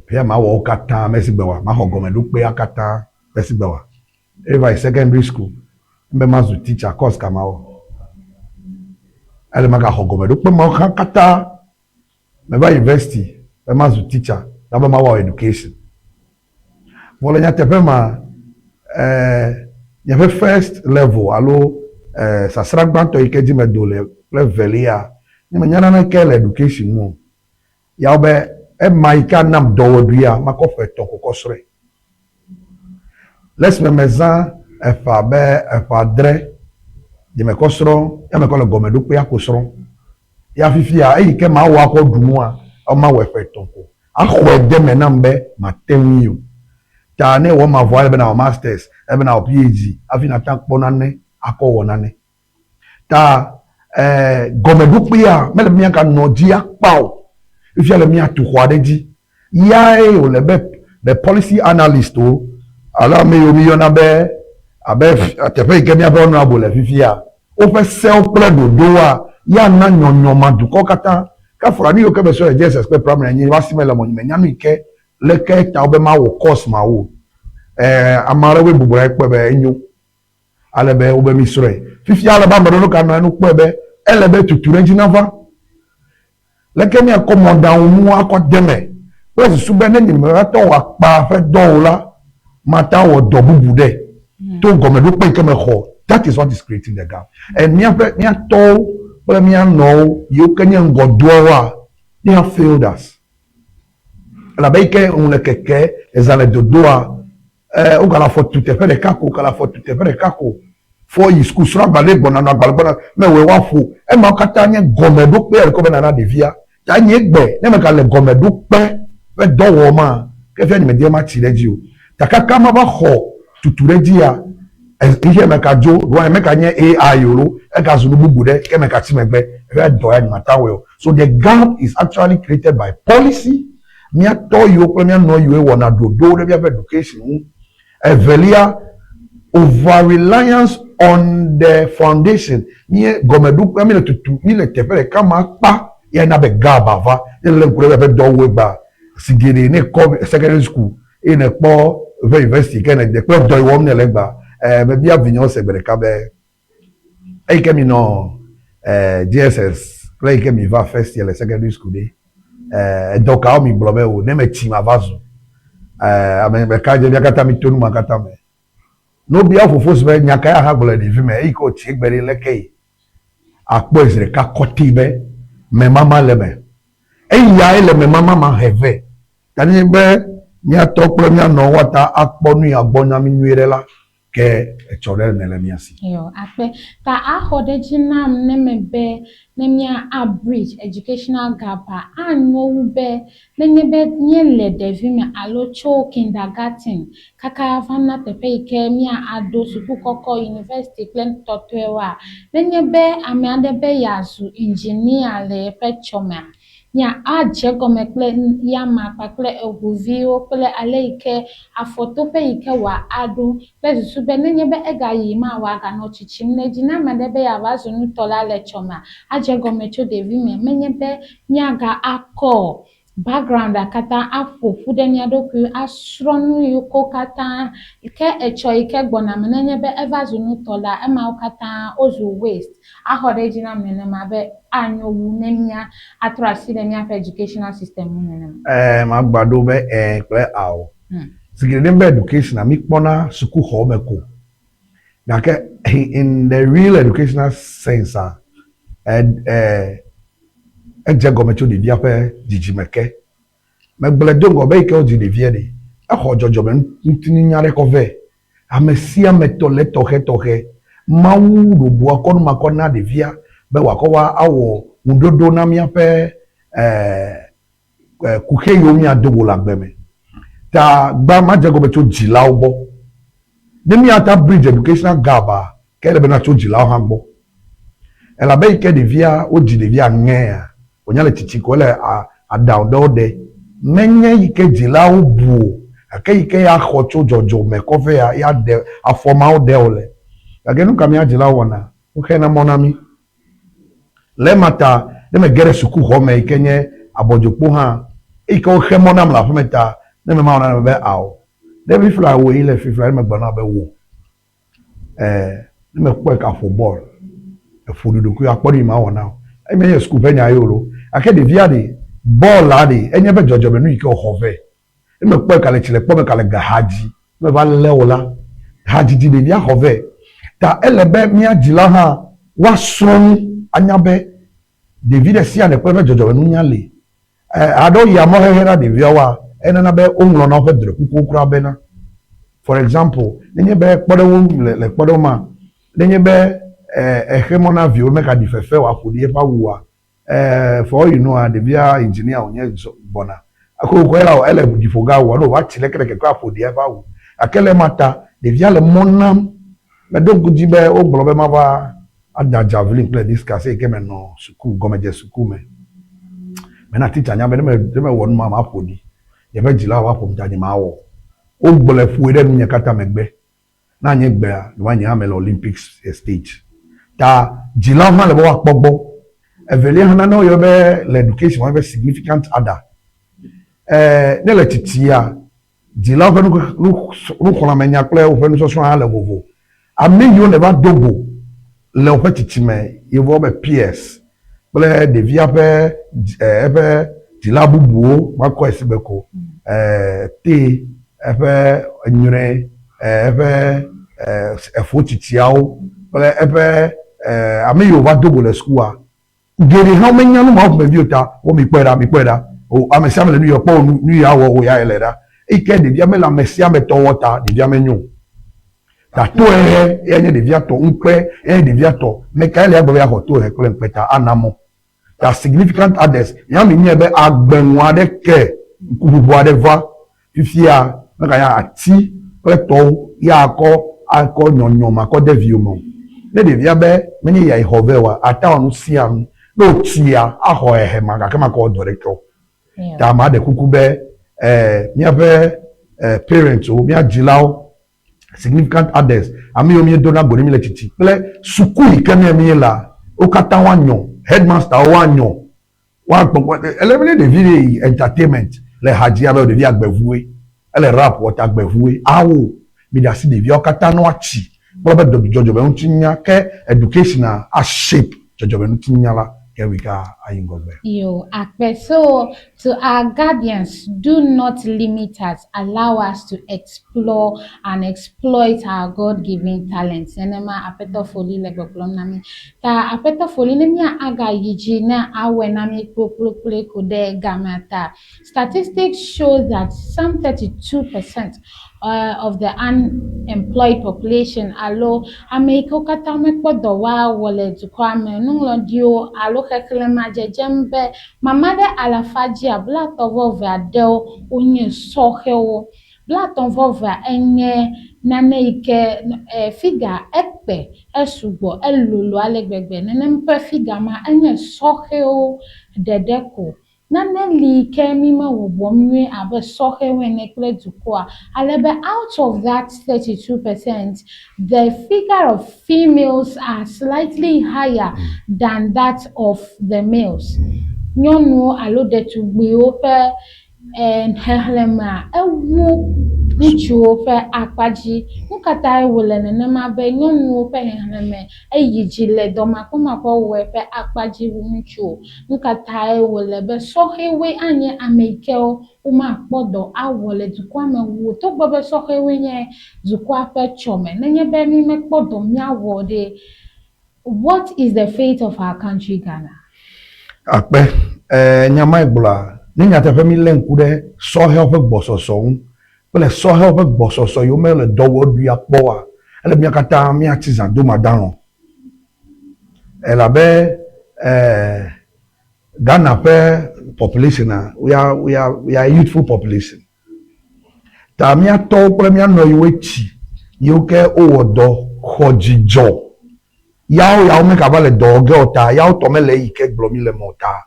Fifia mawɔ wo katã mesigbe wa, maxɔ gɔmeɖokpea katã mesigbe wa. Eva yi secondary school, ne mebe mazu teacher, course ka mawɔ? Ele magaxɔ gɔmeɖokpe mawo hã katã. Meva university be mazu teacher, na be mawɔ education. Vɔ le nyateƒe ma, nye ƒe first level alo sasra gbãtɔ yi ke dzi medo le kple evelia, nye menya naneke le education ŋu o. Ya wɔ be ema yi ke anam dɔwɔɖuia, makɔ ƒe etɔ̃ ko kɔ srɔ̃e. Le esime mezã eƒe abe eƒe adre nye mekɔ srɔ̃, ya mekɔ le gɔmeɖokpea ko srɔ̃. Ya fifia, eyi ke mawɔ akɔ ɖu nua, mawɔe ƒe etɔ̃ ko. Axɔe de eme nam be mate ŋui o. Ta ne ewɔ ema vɔa, ele be nàwɔ masters, ele be nàwɔ PhD hafi nàte ŋu akpɔ nane akɔ wɔ nane. Ta e gɔmeɖokpea mele be míaganɔ edzi akpa o. Fifia le míatu xɔ aɖe dzi. Yae wòle be the policy analyst wo alo ame yiwo míyɔna be abe teƒe yi ke míaƒe honorable le fifia, woƒe sewo kple ɖoɖowoa ya na nyɔnyɔ ma dukɔ katã. Ke afɔra nu yiwo ke mesrɔ̃ le JSS kple primary anyi va si me le mɔ menya nu yi ke leke ta wobe mawɔ course mawo. E ame aɖewoe bɔbɔ ɖe kpɔe be enyo ale be wobe misrɔ̃e. Fifia ale be ame aɖewo ganɔ anyi kpɔe be ele be tutu ɖe edzi nava. Leke míakɔ mɔ̃ɖaŋunuwo akɔ de eme kple susu be ne nyemate ŋu akpa ƒe dɔ o la, mate ŋu awɔ dɔ bubu ɖe to gɔmeɖokpe yi ke mexɔ. That is what is creating the gap. And míaƒe, mía tɔwo kple mía nɔwo yiwo ke nye ŋgɔdoawoa, they have failed us. Elabe eyi ke ŋu le keke, ezã le dodoa, Eh, wogale afɔ tu teƒe ɖeka ko, wogale afɔ tu teƒe ɖeka ko. Fɔ yi suku, srɔ̃ agbalẽ gbɔna, nɔ agbalẽ gbɔna, mewɔe woaƒo. Emawo katã nye gɔmeɖokpe ɖe be nana ɖevia. Ta nye gbe, ne megale gɔmeɖokpe ƒe dɔ wɔma, ke fia nye medi be matsi ɖe edzi o. Ta kaka mava xɔ tutu ɖe edzia, xexea me ka dzo, ɖoa meka nye AI o lo, ega zu nu bubu ɖe, ke meka tsi megbe. Eƒe dɔ ya nye mate awɔe o. So the gap is actually created by policy Mía tɔ yiwo kple mía nɔ yiwoe wɔna ɖoɖo ɖe míaƒe education ŋu. Evelia, over reliance on the foundation. Míe gɔmeɖokpea míle tutu míle teƒe ɖeka ma kpa ya na be gap ava. Ne lé ŋku ɖe míaƒe dɔwɔe gba zi geɖe ne kɔ secondary school eye nèkpɔ ƒe university ke nède kple dɔ yi wɔm nèle egbea. E mebia vinyewo se gbe ɖeka be eyi ke minɔ eh, JSS kple eyi ke mi va first year le secondary school ɖe, eh, edɔ kawo mi gblɔ be o ne metsi mava zu eh, ame ɖeka dze mía katã mi to nu ma katã me. Ne wobia wo fofo si be nya kae aha gblɔ le ɖevi me eyi ke wòtsi egbe ɖe leke yi akpɔe zi ɖeka kɔtɛ be memama le eme. Eyae le memama ma he vɛ. Ta nenye be mía tɔ kple mía nɔ woata akpɔ nu ya gbɔ na mí nyuie ɖe la, Ke etsɔ ɖe nèle mía si. Eyɔ, akpe. Ta axɔ ɖe edzi nam ne mebe ne mía a bridge educational gap a, anyo wu be nenye be míele ɖevime alo tso kindergarten kaka va na teƒe yi ke mía aɖo suku kɔkɔ, university kple tɔtɔewoa, nenye be ame aɖe be yeazu engineer le yeƒe tsɔmea, Nya adze egɔme kple yama kpakple eŋuviwo kple ale yi ke afɔtoƒe yi ke wòaɖo kple susu be nenye be egayi ma wòaganɔ tsitsim ɖe edzi. Ne ame aɖe be yeava zu nutɔla le etsɔmea, adze egɔme tso ɖevime. Menye be míaga akɔ background-a katã aƒo ƒu ɖe mía ɖokui ŋu asrɔ̃ nu yiwo katã ke etsɔ yi ke gbɔna me nenye be eva zu nutɔla, emawo katã wozu waste. Axɔ ɖe edzi nam nenema be anyo wu ne mía atrɔ asi ɖe míaƒe educational system ŋu nenema. Ɛɛ, magba ɖo be ɛɛ kple ao. Zi geɖe ne be education a, míkpɔna sukuxɔ me ko. Gake in the real educational sense a, ɛ, edze egɔme tso ɖevia ƒe dzidzime ke. Megblɔe do ŋgɔ be eyi ke wodzi ɖevia ɖe, exɔ dzɔdzɔme ŋutinunya ɖe kɔ vɛ. Ame sia ame tɔ le etɔxɛtɔxɛ. Mawu ɖoɖoa kɔ nu ma kɔ na ɖevia be wòakɔ va awɔ ŋuɖoɖo na míaƒe kuxi yiwo míado go le agbe me. Ta gbã madze egɔme tso dzilawo gbɔ. Ne míate bridge educational gap a, ke ele be natso dzilawo hã gbɔ. Elabe eyi ke ɖevia wodzi ɖevia ŋɛa, wònya le tsitsi ko ele aɖaŋu ɖewo ɖe. Menye yi ke dzilawo bu o, gake yi ke ya xɔ tso dzɔdzɔme kɔ vɛ ya, ya ɖe afɔ mawo ɖe wòle. Gake nu ka mía dzilawo wɔna? Woxena mɔ na mí. Le ema ta, ne mege ɖe sukuxɔ me yi ke nye abɔdzokpo hã, eyi ke woxe mɔ nam le aƒeme ta, ne mema wɔ nane be ao. Ne fifla wòe le fifla ne megblɔ na wò be wò, eh, ne mekpɔe ka ƒo bɔl, eƒo ɖi ɖokuiwò akpɔ nu yi mawɔ na wò. Eyi menye suku ƒe nya ye o lo. Gake ɖevia ɖe, bɔl la ɖe, enye eƒe dzɔdzɔme nu yi ke wòxɔ vɛ. Ne mekpɔe ka le tsi le kpɔ me ka le ga ha dzi, ne meva lé wò la, hadzidzi ɖevia xɔ vɛ. Ta ele be mía dzila hã woasrɔ̃ nu anya be ɖevi ɖe sia ɖe kple eƒe dzɔdzɔmenunya li. E, aɖewo yia mɔxexe na ɖeviawoa, enana be woŋlɔna woƒe drɔ̃ekukuwo kura bena. For example, nenye be kpɔɖeŋu le, le kpɔɖeŋu ma, nenye be e, exe mɔ na viwò be megaɖi fefe wòaƒo ɖi eƒe awua, Eh, for all you know, ah, ɖevia engineer wònye zɔ gbɔna. Ako kɔ la ele dziƒo ga wɔ, ne wòva tsi leke leke kɔ aƒo ɖi eƒe awu. Gake le ema ta, ɖevia le mɔ nam. Meɖo ŋku dzi be wogblɔ be mava ada javelin kple discus eyi ke menɔ suku, gɔmedze suku me. Mena teacher nya be ne me, ne mewɔ nu ma, maƒo ɖi. Yeƒe dzilawo ava ƒom ta nye mawɔ. Wogblɔe ƒoe ɖe nunye katã megbe. Na nye gbea, ɖewoa nye hã mele Olympics stage. Ta dzilawo hã le be woakpɔ gbɔ. Evelia hã nane woyɔ be le education woyɔ be significant other. Eh, ne le tsitsia, dzilawo ƒe nuxlɔ̃amenya kple woƒe nusɔsrɔ̃ hã le vovo. Ame yiwo nèva do go le woƒe tsitsime, yevuwo be peers, kple ɖevia ƒe eƒe dzila bubuwo, makɔe si be ko, te eƒe nyre, eƒe efo tsitsiawo kple eƒe ame yiwo va do go le sukua, geɖe hã womenya nu mawo ƒomevi o ta wo mikpɔe ɖa, mikpɔe ɖa, o ame sia ame le nu yɔ kpɔ nu ya wɔ wò ya ele ɖa. Eyi ke ɖevia mele ame sia ame tɔ wɔ ta ɖevia menyo o. Ta tohehe eya nye ɖevia tɔ, ŋukpe eya nye ɖevia tɔ. Mekae le agbe be yeaxɔ tohehe kple ŋukpe ta ana mɔ. Ta significant others, ya mi nyae be agbenu aɖe ke ŋkuʋuʋu aɖe va fifia meganya ati kple tɔwo ya akɔ akɔ nyɔnyɔ ma kɔ de viwò me o. Ne ɖevia be menye yae xɔ vɛ oa, ate awɔ nu sia nu. Ne wòtsia, axɔ hehe ma gake makɔ wɔ dɔ ɖeke o. Ta maɖe kuku be eh, míaƒe eh, parents wo, mía dzilawo, significant others, ame yiwo míedona go ne míle tsitsi kple suku yi ke me míelea, wo katã woanyɔ, headmasterwo woanyɔ, woagbɔ ele be ne ɖevi ɖe yi entertainment le ha dzi abe ɖevi agbevuwoe, ele rap wɔ ta gbevuwoe, awo miɖe asi ɖeviawo katã ne woatsi kple woƒe dzɔdzɔmeŋutinunya ke education a shape dzɔdzɔmeŋutinunya la ke we ka ayi ŋgɔgbe. Yo, akpe. So, to our guardians, do not limit us, allow us to explore and exploit our God-given talents. Nenema Aƒetɔ Foli le gbɔgblɔm na mí. Ta Aƒetɔ Foli, ne mía agayi dzi ne awɔe na mí kplokplokploe ko ɖe gamea ta. Statistics show that some 32% of the unemployed population alo ame yi ke wo katã womekpɔ dɔ woawɔ le dukɔa me o, nuŋlɔɖiwo alo xexlẽmea dzedzem be mama ɖe alafa dzia blaetɔ̃ vɔ eve aɖewo wonye sɔhɛwo. Blaetɔ̃ vɔ evea enye nane yi ke figure ekpe, esugbɔ, elolo ale gbegbe. Nenem ƒe figure ma enye sɔhɛwo ɖeɖe ko. Nane li ke mí me wɔwɔm nyuie abe sɔhɛwo ene kple dukɔa ale be out of that 32 percent, the figure of females are slightly higher than that of the males. Nyɔnuwo alo ɖetugbuiwo ƒe xexlẽmea ewu ŋutsuwo ƒe akpa dzi. Nu ka tae wòle nenema be nyɔnuwo ƒe xexlẽme eyi dzi le dɔmakpɔmakpɔwɔwɔe ƒe akpa dzi wu ŋutsuwo? Nu ka tae wòle be sɔhɛwoe anye ame yi ke womakpɔ dɔ awɔ le dukɔa me wu o? Togbɔ be sɔhɛwoe nye dukɔa ƒe tsɔme, nenye be mímekpɔ dɔ míawɔ o ɖe, what is the fate of our country Ghana? Akpe. Ɛɛ, nya mae gblɔa, ne nyateƒe mílé ŋku ɖe sɔhɛwo ƒe gbɔsɔsɔ ŋu kple sɔhɛwo ƒe gbɔsɔsɔ yiwo mele dɔwɔɖuia kpɔ oa, ele be mía katã míatsi zãdomadalɔ̃. Elabe eh, Ghana ƒe population a, we are, we are, we are youthful population. Ta mía tɔwo kple mía nɔ yiwoe tsi, yiwo ke wowɔ dɔ xɔ dzidzɔ. Yawo yawo megava le dɔ wɔ ge o ta, yawo tɔ mele eyi ke gblɔ mí le me o ta.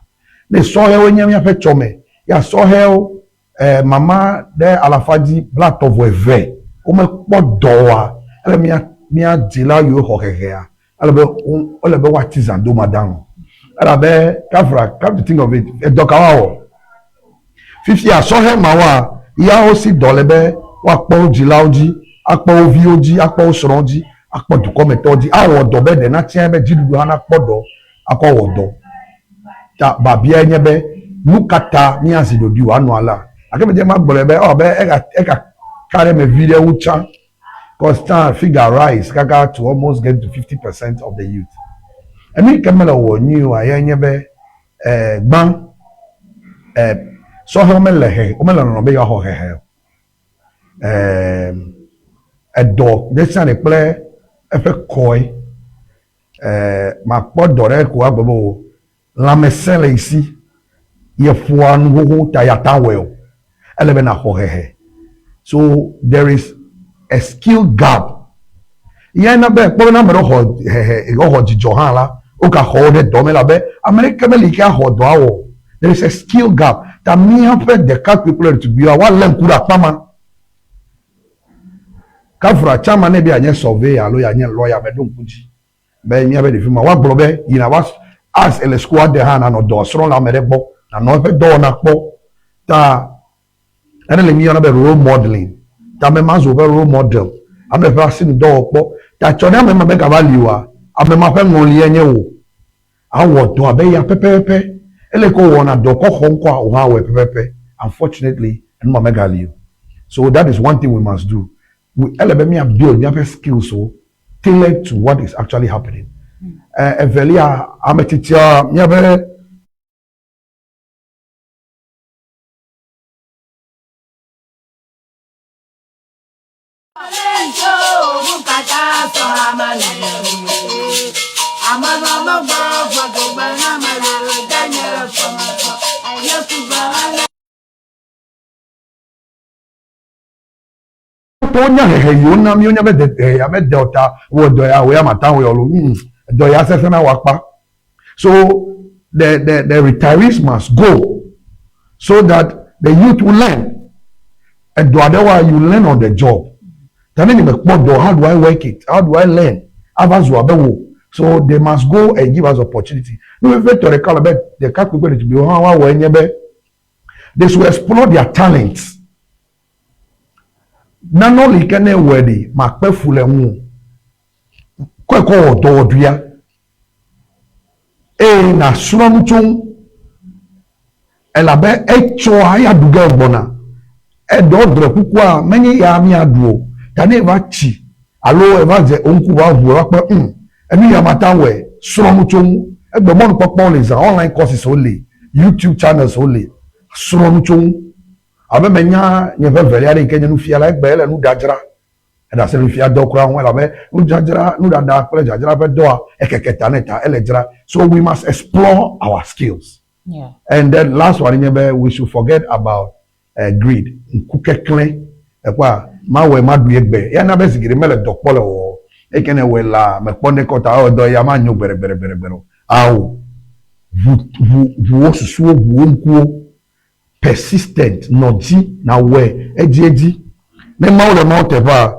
Ne sɔhɛwoe nye míaƒe tsɔme, ya sɔhɛwo eh, mama ɖe alafa dzi blatɔ vɔ eve womekpɔ dɔ oa, ele mía mía dzila yiwo xɔ hehea, ele be ele be woatsi zãdomadalɔ̃. Elabe kafra, come to think of it, edɔ ka woawɔ? Fifia sɔhɛ mawoa, ya wo si dɔ le be woakpɔ wo dzilawo dzi, akpɔ wo viwo dzi, akpɔ wo srɔ̃wo dzi, akpɔ dukɔmetɔwo dzi, awɔ dɔ be ɖe natia be dziɖuɖu hã nakpɔ dɔ akɔ wɔ dɔ. Ta biabiae nye be, nu ka ta míazi ɖoɖoe wòanɔ alea? Gake medze magblɔe be ewɔ abe ega ega ka ɖe eme viɖe wu tsã. Cause tsã figure rise kaka to almost get to 50% of the youth. Enu yi ke mele wɔwɔ nyuie oa yae nye be eh, gbã eh, sɔhɛwo mele hehe, womele lɔlɔ̃ be yewoaxɔ hehe o. Eh, edɔ ɖe sia ɖe kple eƒe kɔe. Eh, makpɔ dɔ ɖe ko agblɔ be o lãmesẽ le yi si, yeƒoa nu xoxo ta yeate awɔe o. Ele be nàxɔ hehe. So there is a skill gap. Eyae na be ekpɔ be ne ame ɖewo xɔ hehe, woxɔ dzidzɔ hã la, wogaxɔ wo ɖe dɔ me elabe ame ɖeke meli yi ke axɔ dɔ awɔ o. There is a skill gap. Ta míaƒe ɖekakpui kple ɖetugbuiwoa, woalé ŋku ɖe akpa ma. Kafra tsã ma ne be yeanye surveyor alo yeanye lawyer meɖo ŋku dzi be míaƒe ɖevi ma woagblɔ be yina va as ele sukua de hã nanɔ dɔ srɔ̃ le ame ɖe gbɔ nanɔ eƒe dɔwɔna kpɔ ta ene le míyɔna be role modeling ta ame ma zu woƒe role model ame ƒe asinudɔwɔ kpɔ ta tsɔ ne ame ma megava li oa ame ma ƒe ŋɔlie nye wò awɔ dɔ abe ya pɛpɛpɛ ele ke wòwɔna dɔ kɔ xɔ ŋkɔa wò hã wɔe pɛpɛpɛ unfortunately enu ma megali o so that is one thing we must do we ele be mía build míaƒe skills wo tailored to what is actually happening. Evelia, ame tsitsia míaƒe Tɔwo nya hehe yi wona mí, wonya be hehe ya mede o ta wɔ dɔ ya, wò ya mate ŋu awɔe o loo. Ŋ, dɔ ya sesẽ na wò akpa. So the, the, the retirees must go so that the youth will learn. Edɔ aɖewoa, you learn on the job. Ta ne nyemekpɔ dɔ, how do I work it? How do I learn? Ava zu abe wò. So they must go and give us opportunity. Nu vevitɔ ɖeka le be ɖekakpui kple ɖetugbiwo hã woawɔe nye be they should explore their talents. Nanewo li ke ne ewɔe ɖi, makpe fu le ŋuwò. Kɔe kɔ wɔ dɔwɔɖuia eye nàsrɔ̃ nu tso ŋu elabe etsɔa eya ɖu ge gbɔna. Eɖɔ drɔ̃e kukua menye ya míaɖu o. Ta ne eva tsi alo eva dze wò ŋku va ʋu eva kpɔe ŋ enu ya mate ŋu awɔe. Srɔ̃ nu tso ŋu. Egbe mɔnukpɔkpɔwo li zã, online courses wo li, YouTube channels wo li. Srɔ̃ nu tso ŋu. Abe menya nye ƒe velia ɖe yi ke nye nufiala egbe ele nudzadzra. Eɖe asi le nufiadɔ kura ŋu elabe nudzadzra, nuɖaɖa kple dzadzra ƒe dɔa ekeke ta nɛ ta ele dzra. So we must explore our skills. Yeah. And then last one nye be we should forget about greed, ŋkukeklẽ. Ekpɔa, mawɔe maɖu egbe. Ya na be zi geɖe mele dɔ kpɔ le wɔwɔ. Eyi ke ne ewɔe la, mekpɔ ŋɖeke o ta ewɔ dɔ ya manyo gbeɖegbeɖegbeɖegbeɖe o. Ao, ʋu, ʋu, ʋu wò susuwo, ʋu wò ŋkuwo. Persistent, nɔ dzi nàwɔe edziedzi. Ne Mawu le mawo teƒea,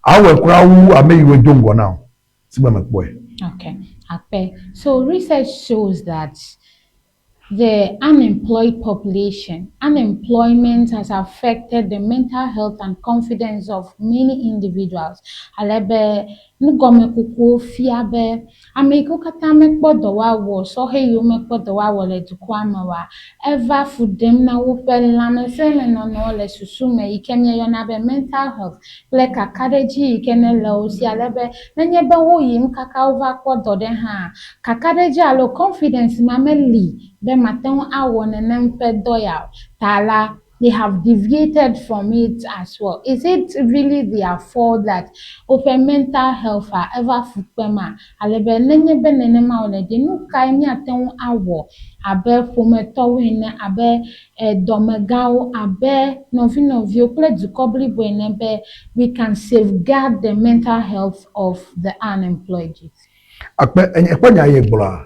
awɔe kura wu ame yiwoe do ŋgɔ na wò si be mèkpɔe. Okay, akpe. So research shows that the unemployed population, unemployment has affected the mental health and confidence of many individuals. Ale be Nugɔmekukuwo fia be ame yiwo katã mekpɔ dɔ woawɔ, sɔhɛ yiwo mekpɔ dɔ woawɔ le dukɔa me oa, eva fu ɖem na woƒe lãmesẽmenɔnɔ le susu me yi ke míeyɔna be mental health kple kakaɖedzi yi ke nele wo si ale be nenye be woyim kaka wova kpɔ dɔ ɖe hã, kakaɖedzi alo confidence ma meli be mate ŋu awɔ nenem ƒe dɔ ya o. Ta la, they have deviated from it as well. Is it really their fault that woƒe mental health a eva fu kpema? Ale be nenye be nenema wòle ɖe, nu kae míate ŋu awɔ abe ƒometɔwo ene, abe dɔmegãwo, abe nɔvinɔviwo kple dukɔ blibo ene be we can safeguard the mental health of the unemployed youth? Akpe, ekpɔ nya ye gblɔa,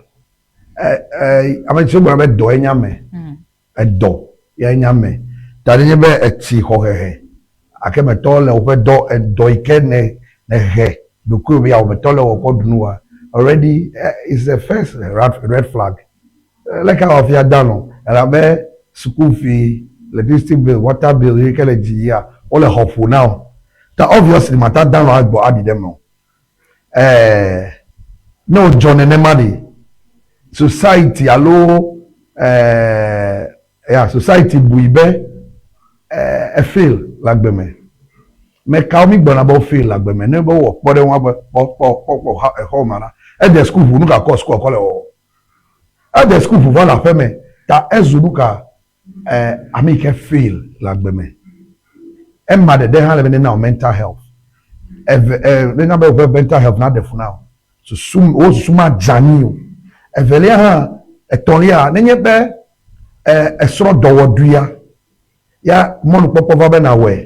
ame tsitsiwo gblɔna be dɔe nye ame. Edɔ yae nye ame. Ta nenye be etsi xɔhehe ake metɔ le woƒe dɔ edɔ yi ke ne nehe ɖokuiwò be yeawɔ metɔ le wɔ kɔ ɖu nu wa already is the first red flag. Leke awɔ hafi ada alɔ̃? Elabe school fee, electricity bill, water bill yi ke le dzi yia, wole xɔ ƒo na wò. Ta obviously mate ada alɔ̃ agbɔ aɖi ɖe eme o. Ɛɛ, ne wòdzɔ nenema ɖe, society alo ɛɛ, ya society bui be ɛɛ efail le agbe me. Mekawo mi gblɔna be wo fail le agbe me? Ne be wowɔ kpɔɖeŋu abe kpɔ kpɔ kpɔ kpɔ xa exɔ ma la, ede suku ʋu nuka kɔ sukua kɔ le wɔwɔ. Ede suku ʋu va le aƒe me ta ezu nuka ɛɛ ame yi ke fail le agbe me. Ema ɖeɖe hã le be nena wò mental health. Eve ɛ nena be woƒe mental health naɖe fu na wò. Susu wò susu madze anyi o. Evelia hã, etɔ̃lia, nenye be ɛ esrɔ̃ dɔwɔɖuia, ya mɔnukpɔkpɔ va be nawɔe.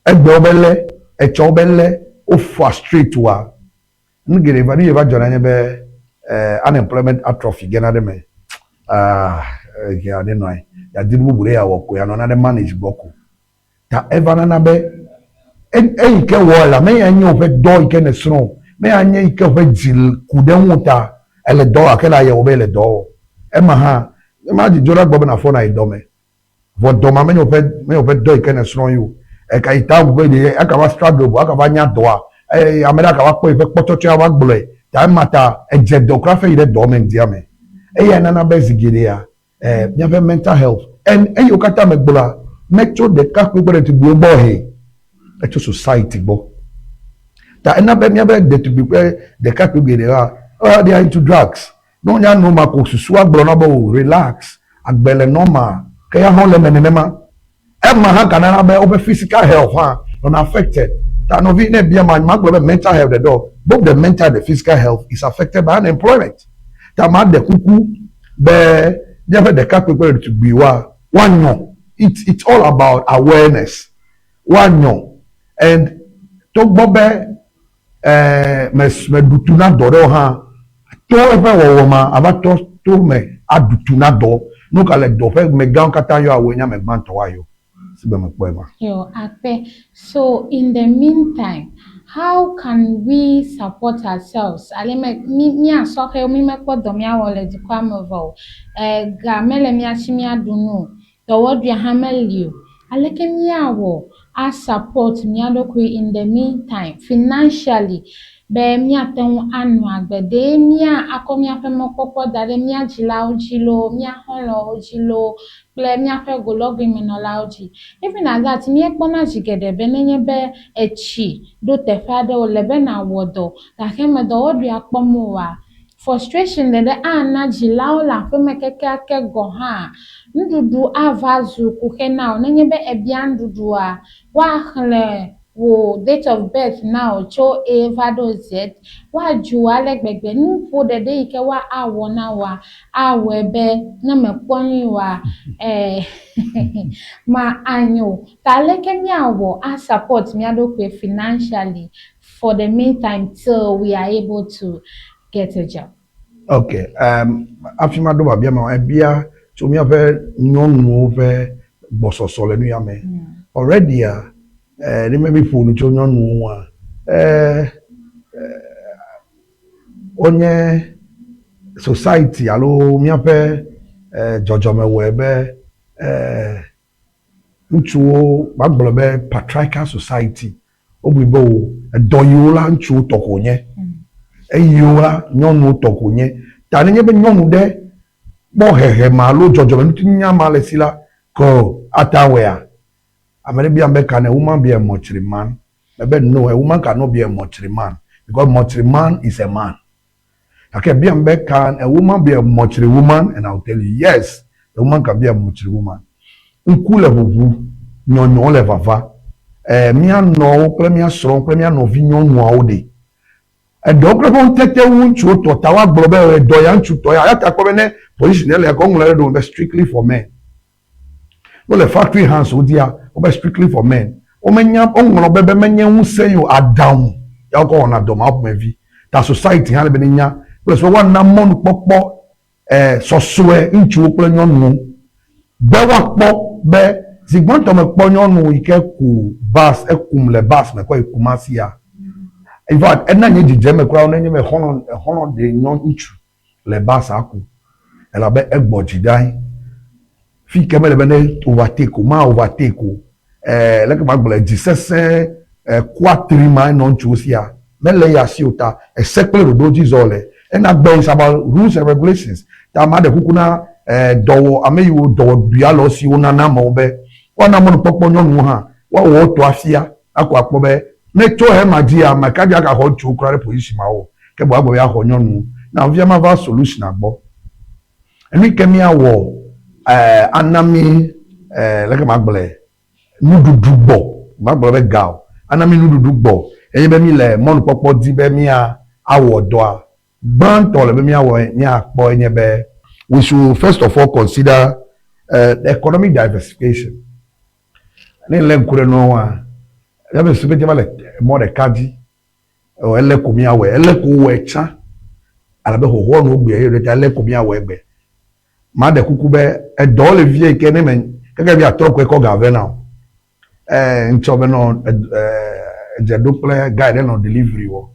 Egbe wobe lé, etsɔ wobe lé, wo frustrate woa, nu geɖe va, nu yi va dzɔna nye be eh, unemployment atrophy gena ɖe eme. Ah, ya ne nɔ anyi, yeadi nu bubu ɖe yeawɔ ko, yeanɔ nane manage gbɔ ko. Ta eva nana be eyi ke wɔ la, meya nye woƒe dɔ yi ke nèsrɔ̃ o, meya nye yi ke woƒe dzi ku ɖe ŋu ta ele dɔ gake le ayewɔ be yele dɔ wɔ. Ema hã, ema dzidzɔ ɖe gbɔ be nàfɔ nàyi dɔ me. Vɔ dɔ ma menye woƒe menye woƒe dɔ yi ke nèsrɔ̃ ye o. Eka yi ta be ɖe aka va struggle bo, aka va nya dɔa, eye ame ɖe aka va kpɔ yiƒe kpɔtsɔtsɔe ava gblɔe. Ta ema ta edze dɔ kura hafi yi ɖe dɔ me ŋdia me. Eyae nana be zi geɖea, eh, míaƒe mental health and eyi wo katã megblɔa, metso ɖekakpui kple ɖetugbuiwo gbɔ he, etso society gbɔ. Ta ena be míaƒe ɖetugbui kple ɖekakpui geɖewoa, oh, they are into drugs. Ne wonya nu ma ko susua gblɔ na be o relax, agbe le normal, ke ya hã wole eme nenema. Ema hã ganana be woƒe physical health hã nɔna affected. Ta nɔvi ne ebia ma, magblɔ be mental health ɖeɖe o, both the mental and the physical health is affected by unemployment. Ta maɖe kuku be míaƒe ɖekakpui kple ɖetugbuiwoa, woanyɔ. It's, it's all about awareness. Woanyɔ and togbɔ be eh, meɖu tu na dɔ ɖewo hã, to eƒe wɔwɔ ma, ava tɔ to me aɖu tu na dɔ. Nu ka le dɔ ƒe megãwo katã yɔ awɔe nye ame gbãtɔ woayɔ. Si be mekpɔe ma. Yo, akpe. So in the meantime, how can we support ourselves? Ale me mi mía sɔhɛwo mi mekpɔ dɔ míawɔ le dukɔa me vɔ o. Eh, ga mele mía si míaɖu nu o. Dɔwɔɖuia hã meli o. Aleke míawɔ a support mía ɖokui in the meantime financially be míate ŋu anɔ agbe? Ɖe mía akɔ míaƒe mɔkpɔkpɔ da ɖe mía dzilawo dzi loo, mía xɔlɔ̃wo dzi loo kple míaƒe golɔgoemenɔlawo dzi? Even at that, míekpɔna zi geɖe be nenye be ètsi ɖo teƒe aɖe wòle be nàwɔ dɔ gake me dɔwɔɖuia kpɔm oa, Frustration ɖeɖe ana dzilawo le aƒeme kekeake gɔ̃ hã. Nuɖuɖu ava zu kuxɛ na wò nenye be èbia nuɖuɖua, woaxlẽ wò date of birth na wò tso A va ɖo Z. Woadzu wò ale gbegbe. Nuƒo ɖeɖe yi ke woawɔ na wòa, awɔe be ne mèkpɔ nui oa, ma anyo o. Ta aleke míawɔ a support mía ɖokui financially for the meantime till we are able to get a job. Ok, um, hafi maɖo biabia ma, ebia tso míaƒe nyɔnuwo ƒe gbɔsɔsɔ le nu ya me. Already-a, eh, ne mi ƒo nu tso nyɔnuwo ŋua, eh, eh, wonye society alo míaƒe eh, dzɔdzɔme wɔe be eh, ŋutsuwo, magblɔ be patriarchal society, Wobui be o, edɔ yiwo la ŋutsuwo tɔ ko wònye, eyiwo la nyɔnuwo tɔ ko wònye. Ta nenye be nyɔnu ɖe kpɔ hehe ma alo dzɔdzɔmeŋutinunya ma le esi la, ke ate awɔea? Ame ɖe biam be can a woman be a mortuary man? Mebe no, a woman cannot be a mortuary man because mortuary man is a man. Gake ebiam be can a woman be a mortuary woman? And I will tell you yes, a woman can be a mortuary woman. Ŋku le ʋuʋu, nyɔnyɔ le vava. E, mía nɔwo kple mía srɔ̃wo kple mía nɔvi nyɔnuawo ɖe. Eɖewo kple ƒe ŋutete wu ŋutsuwo tɔ ta woagblɔ be edɔ ya ŋutsu tɔ ya. Eya ta kpɔ be ne position le ya ke woŋlɔ ɖe ɖome be strictly for men. Wole factory hands wo dia, wobe strictly for men. Womenya, woŋlɔ be be menye ŋusẽ yi o, aɖaŋu ya wokɔ wɔna dɔ ma ƒomevi. Ta society hã le be nenya kple susu be woana mɔnukpɔkpɔ eh, sɔsɔe ŋutsuwo kple nyɔnuwo be woakpɔ be zi gbãtɔ mekpɔ nyɔnu yi ke ku bus, ekum le bus me kɔ yi Kumasi-a. In fact, ena nye dzidzeme kura nenye be exɔlɔ̃, exɔlɔ̃ ɖe nyɔ ŋutsu le bus-a ku. Elabe egbɔ dzi ɖe anyi. Fi ke mele be ne overtake o, ma overtake o. Eh, leke magblɔe, dzi sesẽ, eh, kuatri ma enɔ ŋutsuwo sia. Mele eya si o ta ese kple ɖoɖo dzi zɔ le. Ena gbe is about rules and regulations. Ta maɖe kuku na eh, dɔwɔ, ame yiwo dɔwɔɖuia le wo si wonana amewo be woana mɔnukpɔkpɔ nyɔnuwo hã woawɔ wo tɔ afia ako akpɔ be ne tso hema dzia, ame ka dzi agaxɔ ŋutsuwo kura ɖe position mawo o. Ke boŋ agblɔ be yeaxɔ nyɔnuwo. Na fifia mava solution gbɔ. Enu yi ke míawɔ eh, ana mí eh, leke magblɔe, nuɖuɖu gbɔ, magblɔ be ga o, ana mí nuɖuɖu gbɔ enye be míle mɔnukpɔkpɔ di be mía awɔ dɔa. Gbãtɔ le be míawɔ míakpɔ enye be we should first of all consider economic diversification. Ne lé ŋku ɖe nua ŋua, míaƒe susu pete va le mɔ ɖeka dzi. Ɔ, ele ko míawɔe, ele ko wowɔe tsã ale be xoxoa nu wogbea ye ɖe ta ele ko míawɔe egbe. Maɖe kuku be edɔwo le vivie yi ke ne me keke via trɔ koe kɔ ga vɛ na o. E ŋtsɔ be nɔ edze ɖo kple guy ɖe nɔ delivery wɔ.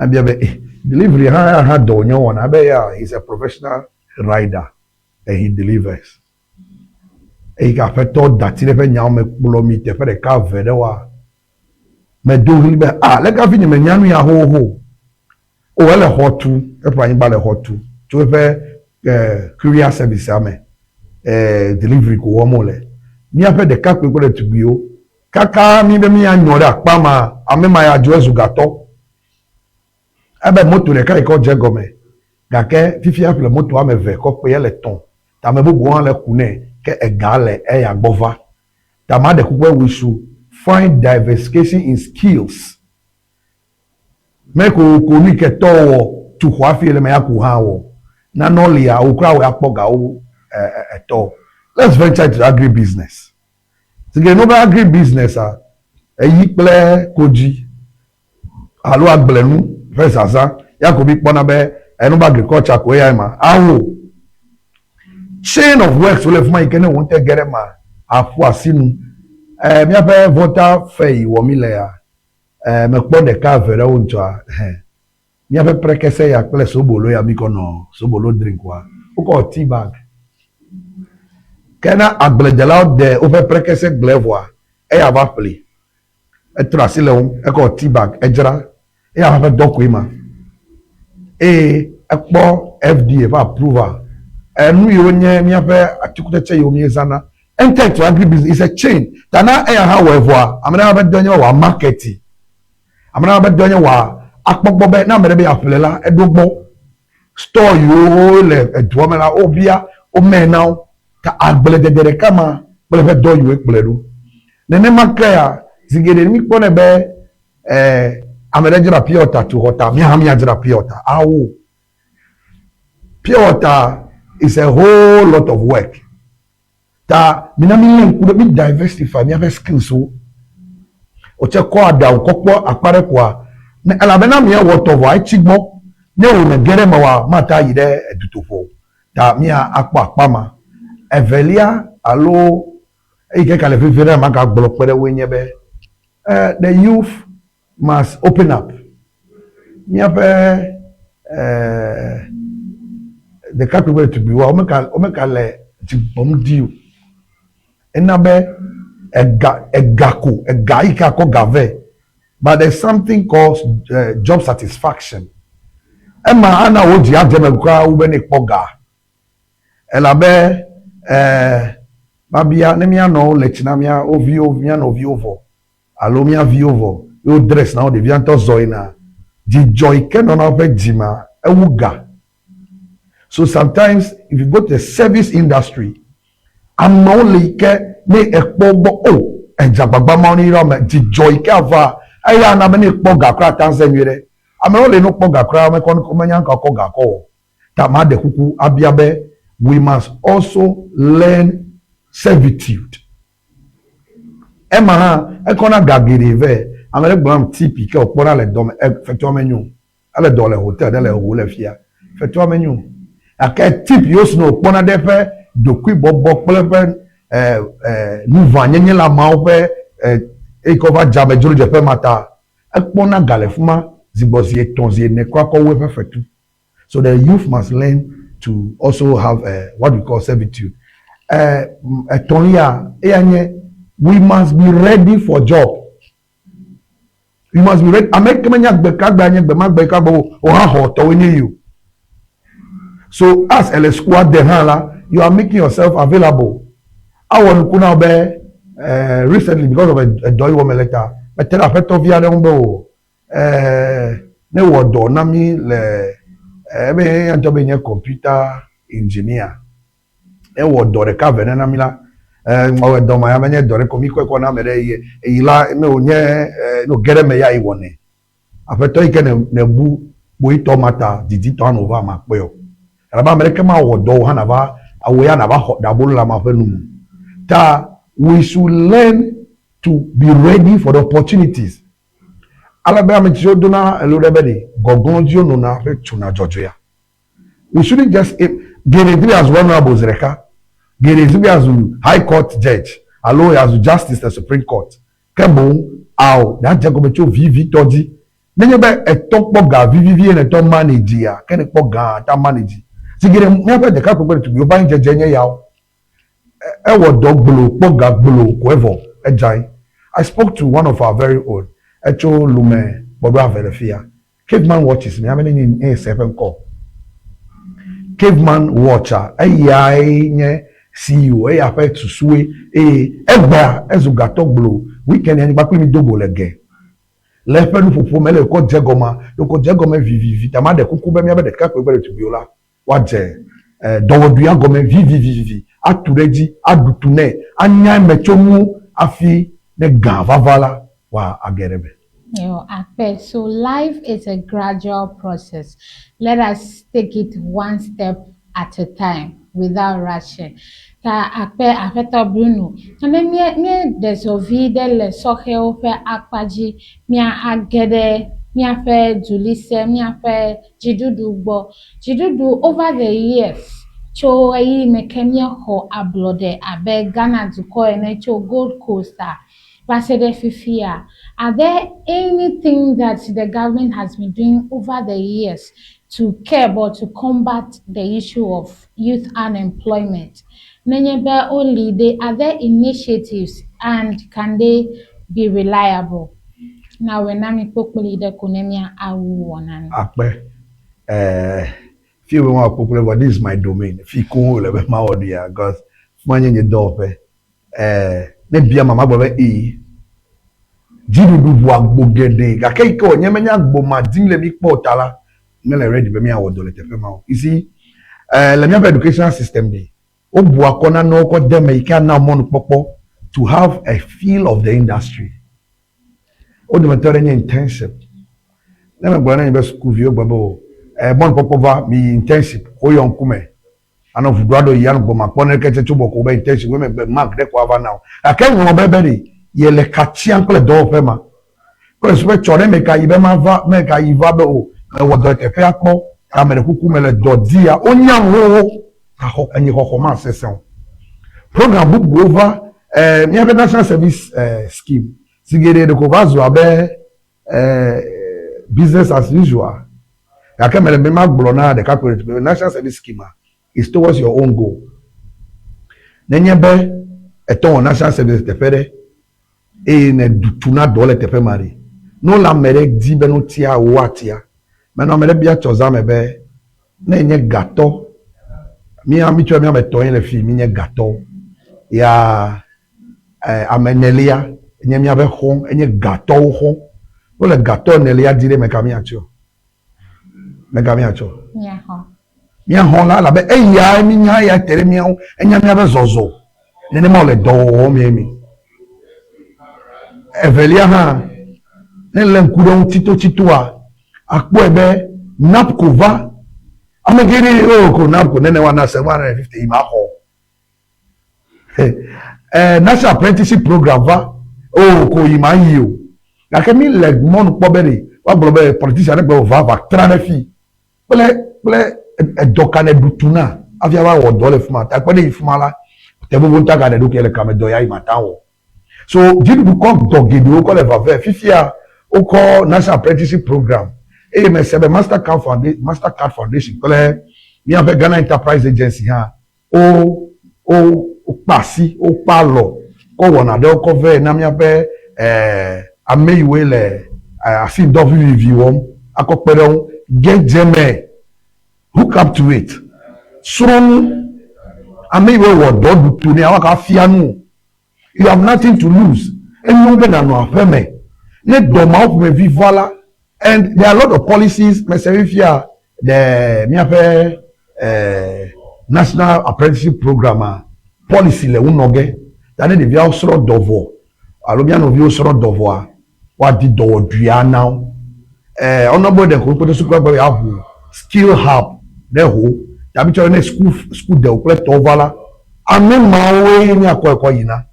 Ebia be eh delivery hã hã dɔ wònye wɔna ebe ya he is a professional rider and he delivers. Eyi ke aƒetɔ da ti ɖe eƒe nyawo me kplɔ mi teƒe ɖeka eve ɖe wa. Medo ɣli be, Ah, leke hafi nyemenya nu ya xoxo o? Ele xɔ tu, eƒe anyigba le xɔ tu tso eƒe eh, courier service me. Eh, delivery ko wɔm wole. Míaƒe ɖekakpui kple ɖetugbuiwo, kaka mí be míanyɔ ɖe akpa ma, ame ma ya dzo ezu gatɔ. Ebe moto ɖeka yi ke wodze egɔme gake fifia eƒle moto woame eve kɔ kpee ele tɔ̃. Ta ame bubuwo hã le ku nɛ ke ega le eya gbɔ va. Ta maɖe kuku be we should find diversification in skills. Me ko ko nu yi ke tɔwo wɔ tu xɔ hafi ele me ya ko hã wɔ. Nanɔ lia wò kura wò akpɔ ga wu etɔ. Let's venture into agri business. Zigɛ no be agri business a eyi kple kodzi alo agblenu ƒe zazã ya ko mi kpɔna be enu be agriculture ko eya ma. Awo chain of works wole fima yi ke ne wò ŋutɔ ge ɖe ma aƒu asi nu. Eh, míaƒe Volta fe yi wɔ mi le ya, eh, mekpɔ ɖeka eve ɖe wo ŋutɔa, hɛ. Míaƒe prekese ya kple sobolo ya mi kɔ nɔ sobolo drink wa, wokɔ wɔ tea bag. Ke na agbledelawo de woƒe prekese gble vɔa, eya va ƒli. Etrɔ asi le ŋu, ekɔ tea bag edzra. Eya ƒe dɔ koe ma. Eye ekpɔ FDA ƒe approval. Enu yiwo nye míaƒe atikutsetse yiwo míezãna. Enter into agri business is a chain. Ta na eya hã wɔe vɔa, ame ɖe hã ƒe dɔ nye be wòa market. Ame ɖe hã ƒe dɔ nye wòa akpɔ gbɔ be ne ame ɖe be yeaƒle la, eɖo gbɔ. Store yiwo le edua me la, wobia, womɛ na wo. Ta agbledede ɖeka ma kple eƒe dɔ yiwoe kplɔe ɖo. Nenema kea, zi geɖe míkpɔnɛ be eh, ame ɖe dzra pure water tu xɔ ta, mía hã míadzra pure water. Awo. Pure water is a whole lot of work. Ta mina mi lé ŋku ɖe mi diversify míaƒe skills wo. Wòtse kɔ aɖaŋu kɔ kpɔ akpa ɖe koa, ne elabena míawɔ tɔ vɔa etsi gbɔ. Ne wò nège ɖe eme oa, mate ayi ɖe dutoƒo o. Ta mía akpɔ akpa ma. Evelia alo eyi ke gale vevie ɖe magagblɔ kpe ɖe woe nye be eh, the youth must open up. Míaƒe eh, ɖekakpui kple ɖetugbuiwoa, womega womega le dzi gbɔm ɖi o. Ena be ega ega ko ega yi ke akɔ ga vɛ. But there's something called job satisfaction. Ema ana wò dzi adze eme kura wu be ne ekpɔ ga. Elabe eh, mabia ne míanɔwo le tsi na mía wo viwo, mía nɔviwo vɔ alo mía viwo vɔ ye wo dress na wo ɖevia ŋutɔ zɔ yina, dzidzɔ yi ke nɔna woƒe dzi mea, ewu ga. So sometimes if you go to the service industry, amewo li yi ke ne ekpɔ wo gbɔ, oh, edze agbagba mawo ne yra ame, dzidzɔ yi ke ava, eya ana be ne ekpɔ ga kura ate ŋu azẽ nyuie ɖe. Amewo li ne wokpɔ ga kura womekɔ, womenya nu ka wokɔ ga kɔ wɔ o. Ta maɖe kuku abia be we must also learn servitude. Ema hã ekɔna ga geɖe vɛ. Ame ɖe gblɔ nam tip yi ke wòkpɔna le dɔ me, e, fetua menyo o. Ele dɔ le hotel ɖe le Ho le fia. Fetua menyo o. Gake tip yiwo sno wòkpɔna ɖe eƒe ɖokuibɔbɔ kple eƒe e, e, nuʋãnyenye le ameawo ƒe e, eyi ke wova dze amedzrodzeƒe ma ta, ekpɔna ga le fi ma zi gbɔ zi etɔ̃ zi ene kura kɔ wu eƒe fetu. So the youth must learn to also have what we call servitude. Etɔ̃lia, eya nye we must be ready for job. You must be ready. Ame ke menya gbe ka gbe anye gbe ma gbe ka gbe o hã xɔ tɔwoe nye yi o. So as ele sukua de hã la, you are making yourself available. Awɔ nuku na wò be recently because of edɔ yi wɔm mele ta, mete ɖe aƒetɔ vi aɖe ŋu be o ne wɔ dɔ na mí le ebe eya ŋutɔ be nye computer engineer. Ewɔ dɔ ɖeka ve nana mí la, ewɔ dɔ ma ya menye dɔ ɖe ko mí kɔe kɔ na ame ɖe eye eyi la ne wònye ne wòge ɖe eme ya yi wɔnɛ. Aƒetɔ yi ke ne nebu kpoyitɔ ma ta diditɔ hã ne wòva makpɔe o. Elabe ame ɖeke mawɔ dɔ o hã nava awò ya nava xɔ ɖabolo le amea ƒe nu me. Ta we should learn to be ready for the opportunities. Ale be ame tsitsiwo dona elo ɖe be ɖe gɔglɔ̃ dzi wonɔna hafi tsona dzɔdzɔea. We shouldn't just aim geɖe di be yeazu honourable zi ɖeka. Geɖe di be yeazu high court judge alo yeazu justice le supreme court. Ke boŋ ao nàdze egɔme tso vivitɔ dzi. Nenye be ètɔ kpɔ ga vivivi ye nètɔ manage-a, ke nèkpɔ gã ta manage. Zi geɖe míaƒe ɖekakpui kple ɖetugbiwo ƒe anyidzedze nye ya o. Ewɔ dɔ gblo, kpɔ ga gblo ko evɔ, edze anyi. I spoke to one of our very own, etso Lume gbɔɖo ave le fiya. Caveman Watches mía be nenye nye se eƒe ŋkɔ. Caveman Watch-a, eyae nye CEO, eya ƒe susue eye egbea ezu gatɔ gblo. Weekend anyigba kpli mi do go le ge. Le eƒe nuƒoƒo me, ele wòkɔ dze egɔmea, wòkɔ dze egɔme vivivi ta maɖe kuku be míabe ɖekakpui kple ɖetugbiwo la, woadze dɔwɔɖuia gɔme vivivivi, atu ɖe edzi, aɖu tu nɛ, anya emetsonuwo hafi ne gã vava la, woage ɖe eme. Yo, akpe. So life is a gradual process. Let us take it one step at a time without rushing. Ta akpe Aƒetɔ Bruno. Ne mía míeɖe zɔ vi ɖe le sɔhɛwo ƒe akpa dzi, mía age ɖe míaƒe dulise, míaƒe dziɖuɖu gbɔ. Dziɖuɖu over the years tso ɣeyiɣi me ke míexɔ ablɔɖe abe Ghana dukɔ ene tso Gold Coast a, va se ɖe fifia, are there anything that the government has been doing over the years to curb or to combat the issue of youth unemployment? Nenye be woli ɖe, are there initiatives and can they be reliable? Na wɔe na mi kpokploe ɖe ko ne mía awu wɔna nu. Akpe. Eh, fi be mawɔ kpokploe but this is my domain. Fi koŋ wòle be mawɔ ɖuia because fi ma nye nye dɔwɔƒe. Eh, ne bia mama gblɔ be ee. Dziɖuɖu ʋu agbo geɖe gake yi ke wònye menye agbo ma dim le mi kpɔ o ta la, mele ready be míawɔ dɔ le teƒe ma o. You see, eh, le míaƒe educational system ɖi, wobu akɔ nanewo kɔ de eme yi ke ana mɔnukpɔkpɔ to have a feel of the industry. Wo dometɔ ɖe nye internship. Ne megblɔ na mi be sukuviwo gblɔ be o, eh, mɔnukpɔkpɔ va mi yi internship, woyɔ ŋkume. Anɔ ʋuɖoa ɖo yi anɔ gbɔma kpɔ neke tse tso bɔkɔ be internship wo megbe mark ɖe ko ava na wo. Gake ŋlɔ be be ɖe yele ka tsiam kple dɔwɔƒe ma. Kple susu be tsɔ ɖe meka yi be mava meka yi va be o mewɔ dɔ le teƒea kpɔ ta meɖe kuku mele dɔ dia wonyam xoxo ta xɔ enyi xɔxɔ ma sesẽ o. Program bubuwo va eh, míaƒe National Service eh, Scheme zi geɖe ɖeko va zu abe eh, business as usual. Gake mele be magblɔ na ɖekakpui ɖetugbi be National Service Scheme is towards your own goal. Nenye be ètɔ wɔ National Service teƒe ɖe eye nèɖu tu na dɔ le teƒe ma ɖe, ne wole ame ɖe di be notia wò woatia. Menɔ ame ɖe bia tsɔ zã me be ne enye gatɔ, mía mitsɔe mía ame etɔ̃e le fi míenye gatɔwo ya ame enelia nye míaƒe xɔ, enye gatɔwo xɔ. Wole gatɔ enelia di ɖe meka míatsɔ. Meka míatsɔ. Míaxɔ. Míaxɔ la elabe eyae mínya eya te ɖe mía ŋu, enya míaƒe zɔzɔ. Nenema wòle dɔ wɔwɔ mee mi. Evelia hã, ne lé ŋku ɖe eŋu tsitotsitoa, akpɔe be NAPCO va. Ame geɖe o ko NAPCO nene woana 750 yi maxɔ. Eh, National Apprenticeship Program va, o ko yi ma yi o. Gake mi le mɔnu kpɔ be ɖe woagblɔ be politician ɖe gblɔ va va tra ɖe fi kple kple edɔ ka ne ɖu tu na hafi ava wɔ dɔ le fi ma. Ta kpe ɖe yi fi ma la, te vovo ŋutɔ agaɖe ɖokui le kame dɔ ya yi ma ta wɔ. So dziɖuɖu kɔ dɔ geɖewo kɔ le vavɛ. Fifia wokɔ National Apprenticeship Program eye mese be Mastercard Foundation, Mastercard Foundation kple. Míaƒe Ghana Enterprise Agency hã wo wo wokpe asi wokpe alɔ kɔ wɔna ɖewo kɔ vɛ na míaƒe eh, ame yiwoe le eh, asidɔ vivivi wɔm akɔ kpe ɖe wo ŋu. Ge dze eme, hook up to it, srɔ̃ nu. Ame yiwoe wɔ dɔ ɖu to nɛ woaka fia nu wò. You have nothing to lose. Enyo be nànɔ aƒe me. Ne dɔ mawo ƒomevi va la, and there are a lot of policies mese fifia ɖe míaƒe eh, National Apprenticeship Program a policy le ŋu nɔ ge. Ta ne ɖeviawo srɔ̃ dɔ vɔ alo mía nɔviwo srɔ̃ dɔ vɔa, woadi dɔwɔɖui ana wo. Eh, Honorable ɖe ko kpɔtɔ sukua gbe yeaʋu skill hub ɖe ho. Ta mi tsɔ ne school school dewo kple tɔwo va la, ame mawoe míakɔe kɔ yina.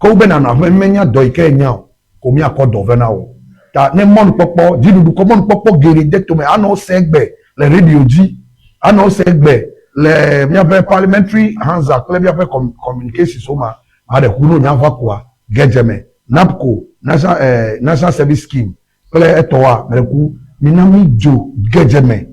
Ke wobe nànɔ aƒeme menya dɔ yi ke enya o, ko míakɔ dɔ vɛ na wò. Ta ne mɔnukpɔkpɔ, dziɖuɖu kɔ mɔnukpɔkpɔ geɖe de tome, anɔ wose egbe le radio dzi, anɔ wose egbe le míaƒe parliamentary Hansard kple míaƒe communications wo ma, maɖe ku ne wònya va koa, ge dze eme. NAPCO, National, eh, National Service Scheme kple etɔwoa, meɖe ku, mina mídzo ge dze eme.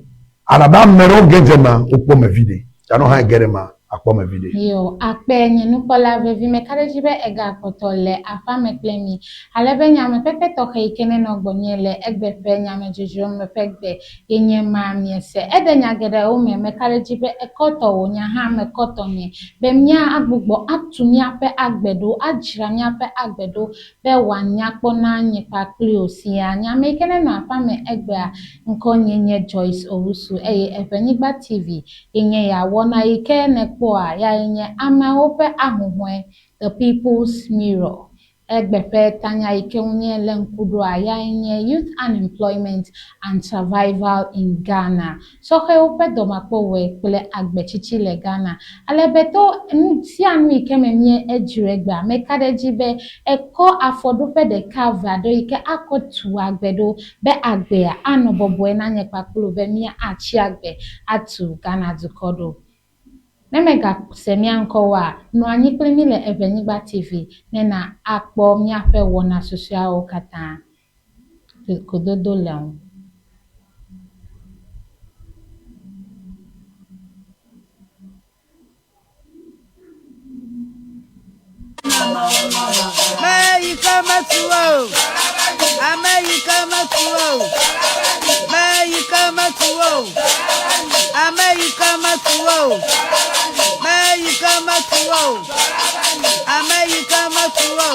Alabe ame ɖewo ge dze emea, wokpɔ eme viɖe. Ta ne wò hã ege ɖe emea, akpɔ eme viɖe. Yo, akpe nye nukpɔla vevi, meka ɖe edzi be egakpɔtɔ le aƒea me kple mi. Ale be nyamekpekpe tɔxɛ yi ke nenɔ gbɔnye le egbe ƒe nyamedzodzro me ƒe gbe ye nye ma miese. Eɖe nya geɖewo me, meka ɖe edzi be ekɔ tɔwò nya hã mekɔ tɔnye be mía agbugbɔ atu míaƒe agbe ɖo, adzra míaƒe agbe ɖo be wòanya kpɔ na nye kpakpli wò siaa. Nye ame yi ke nenɔ aƒea me egbea ŋkɔnye nye Joyce Owusu eye Eʋenyigba TV ye nye ya. Wɔna yi ke nèkpɔa, yae nye ameawo ƒe ahuhɔ̃e, The People's Mirror. Egbe ƒe tanya yi ke ŋu míelé ŋku ɖoa, yae nye Youth Unemployment and Survival in Ghana, Sɔhɛwo ƒe dɔmakpɔwɔe kple agbetsitsi le Ghana. Ale be to nu sia nu yi ke me míedzro egbea, meka ɖe edzi be ekɔ afɔɖoƒe ɖeka eve aɖewo yi ke akɔ tu agbe ɖo be agbea anɔ bɔbɔe na nye kpakple wò be míatsi agbe atu Ghana dukɔ ɖo. Ne mègase mía ŋkɔ oa, nɔ anyi kpli mí le Eʋenyigba TV ne nàakpɔ míaƒe wɔna susɔeawo katã. Gododo le ŋu. Ame yi ke metu o, ame yi ke metu o, ame yi ke metu o, ame yi ke metu o, ame yi ke metu o, ame yi ke metu o.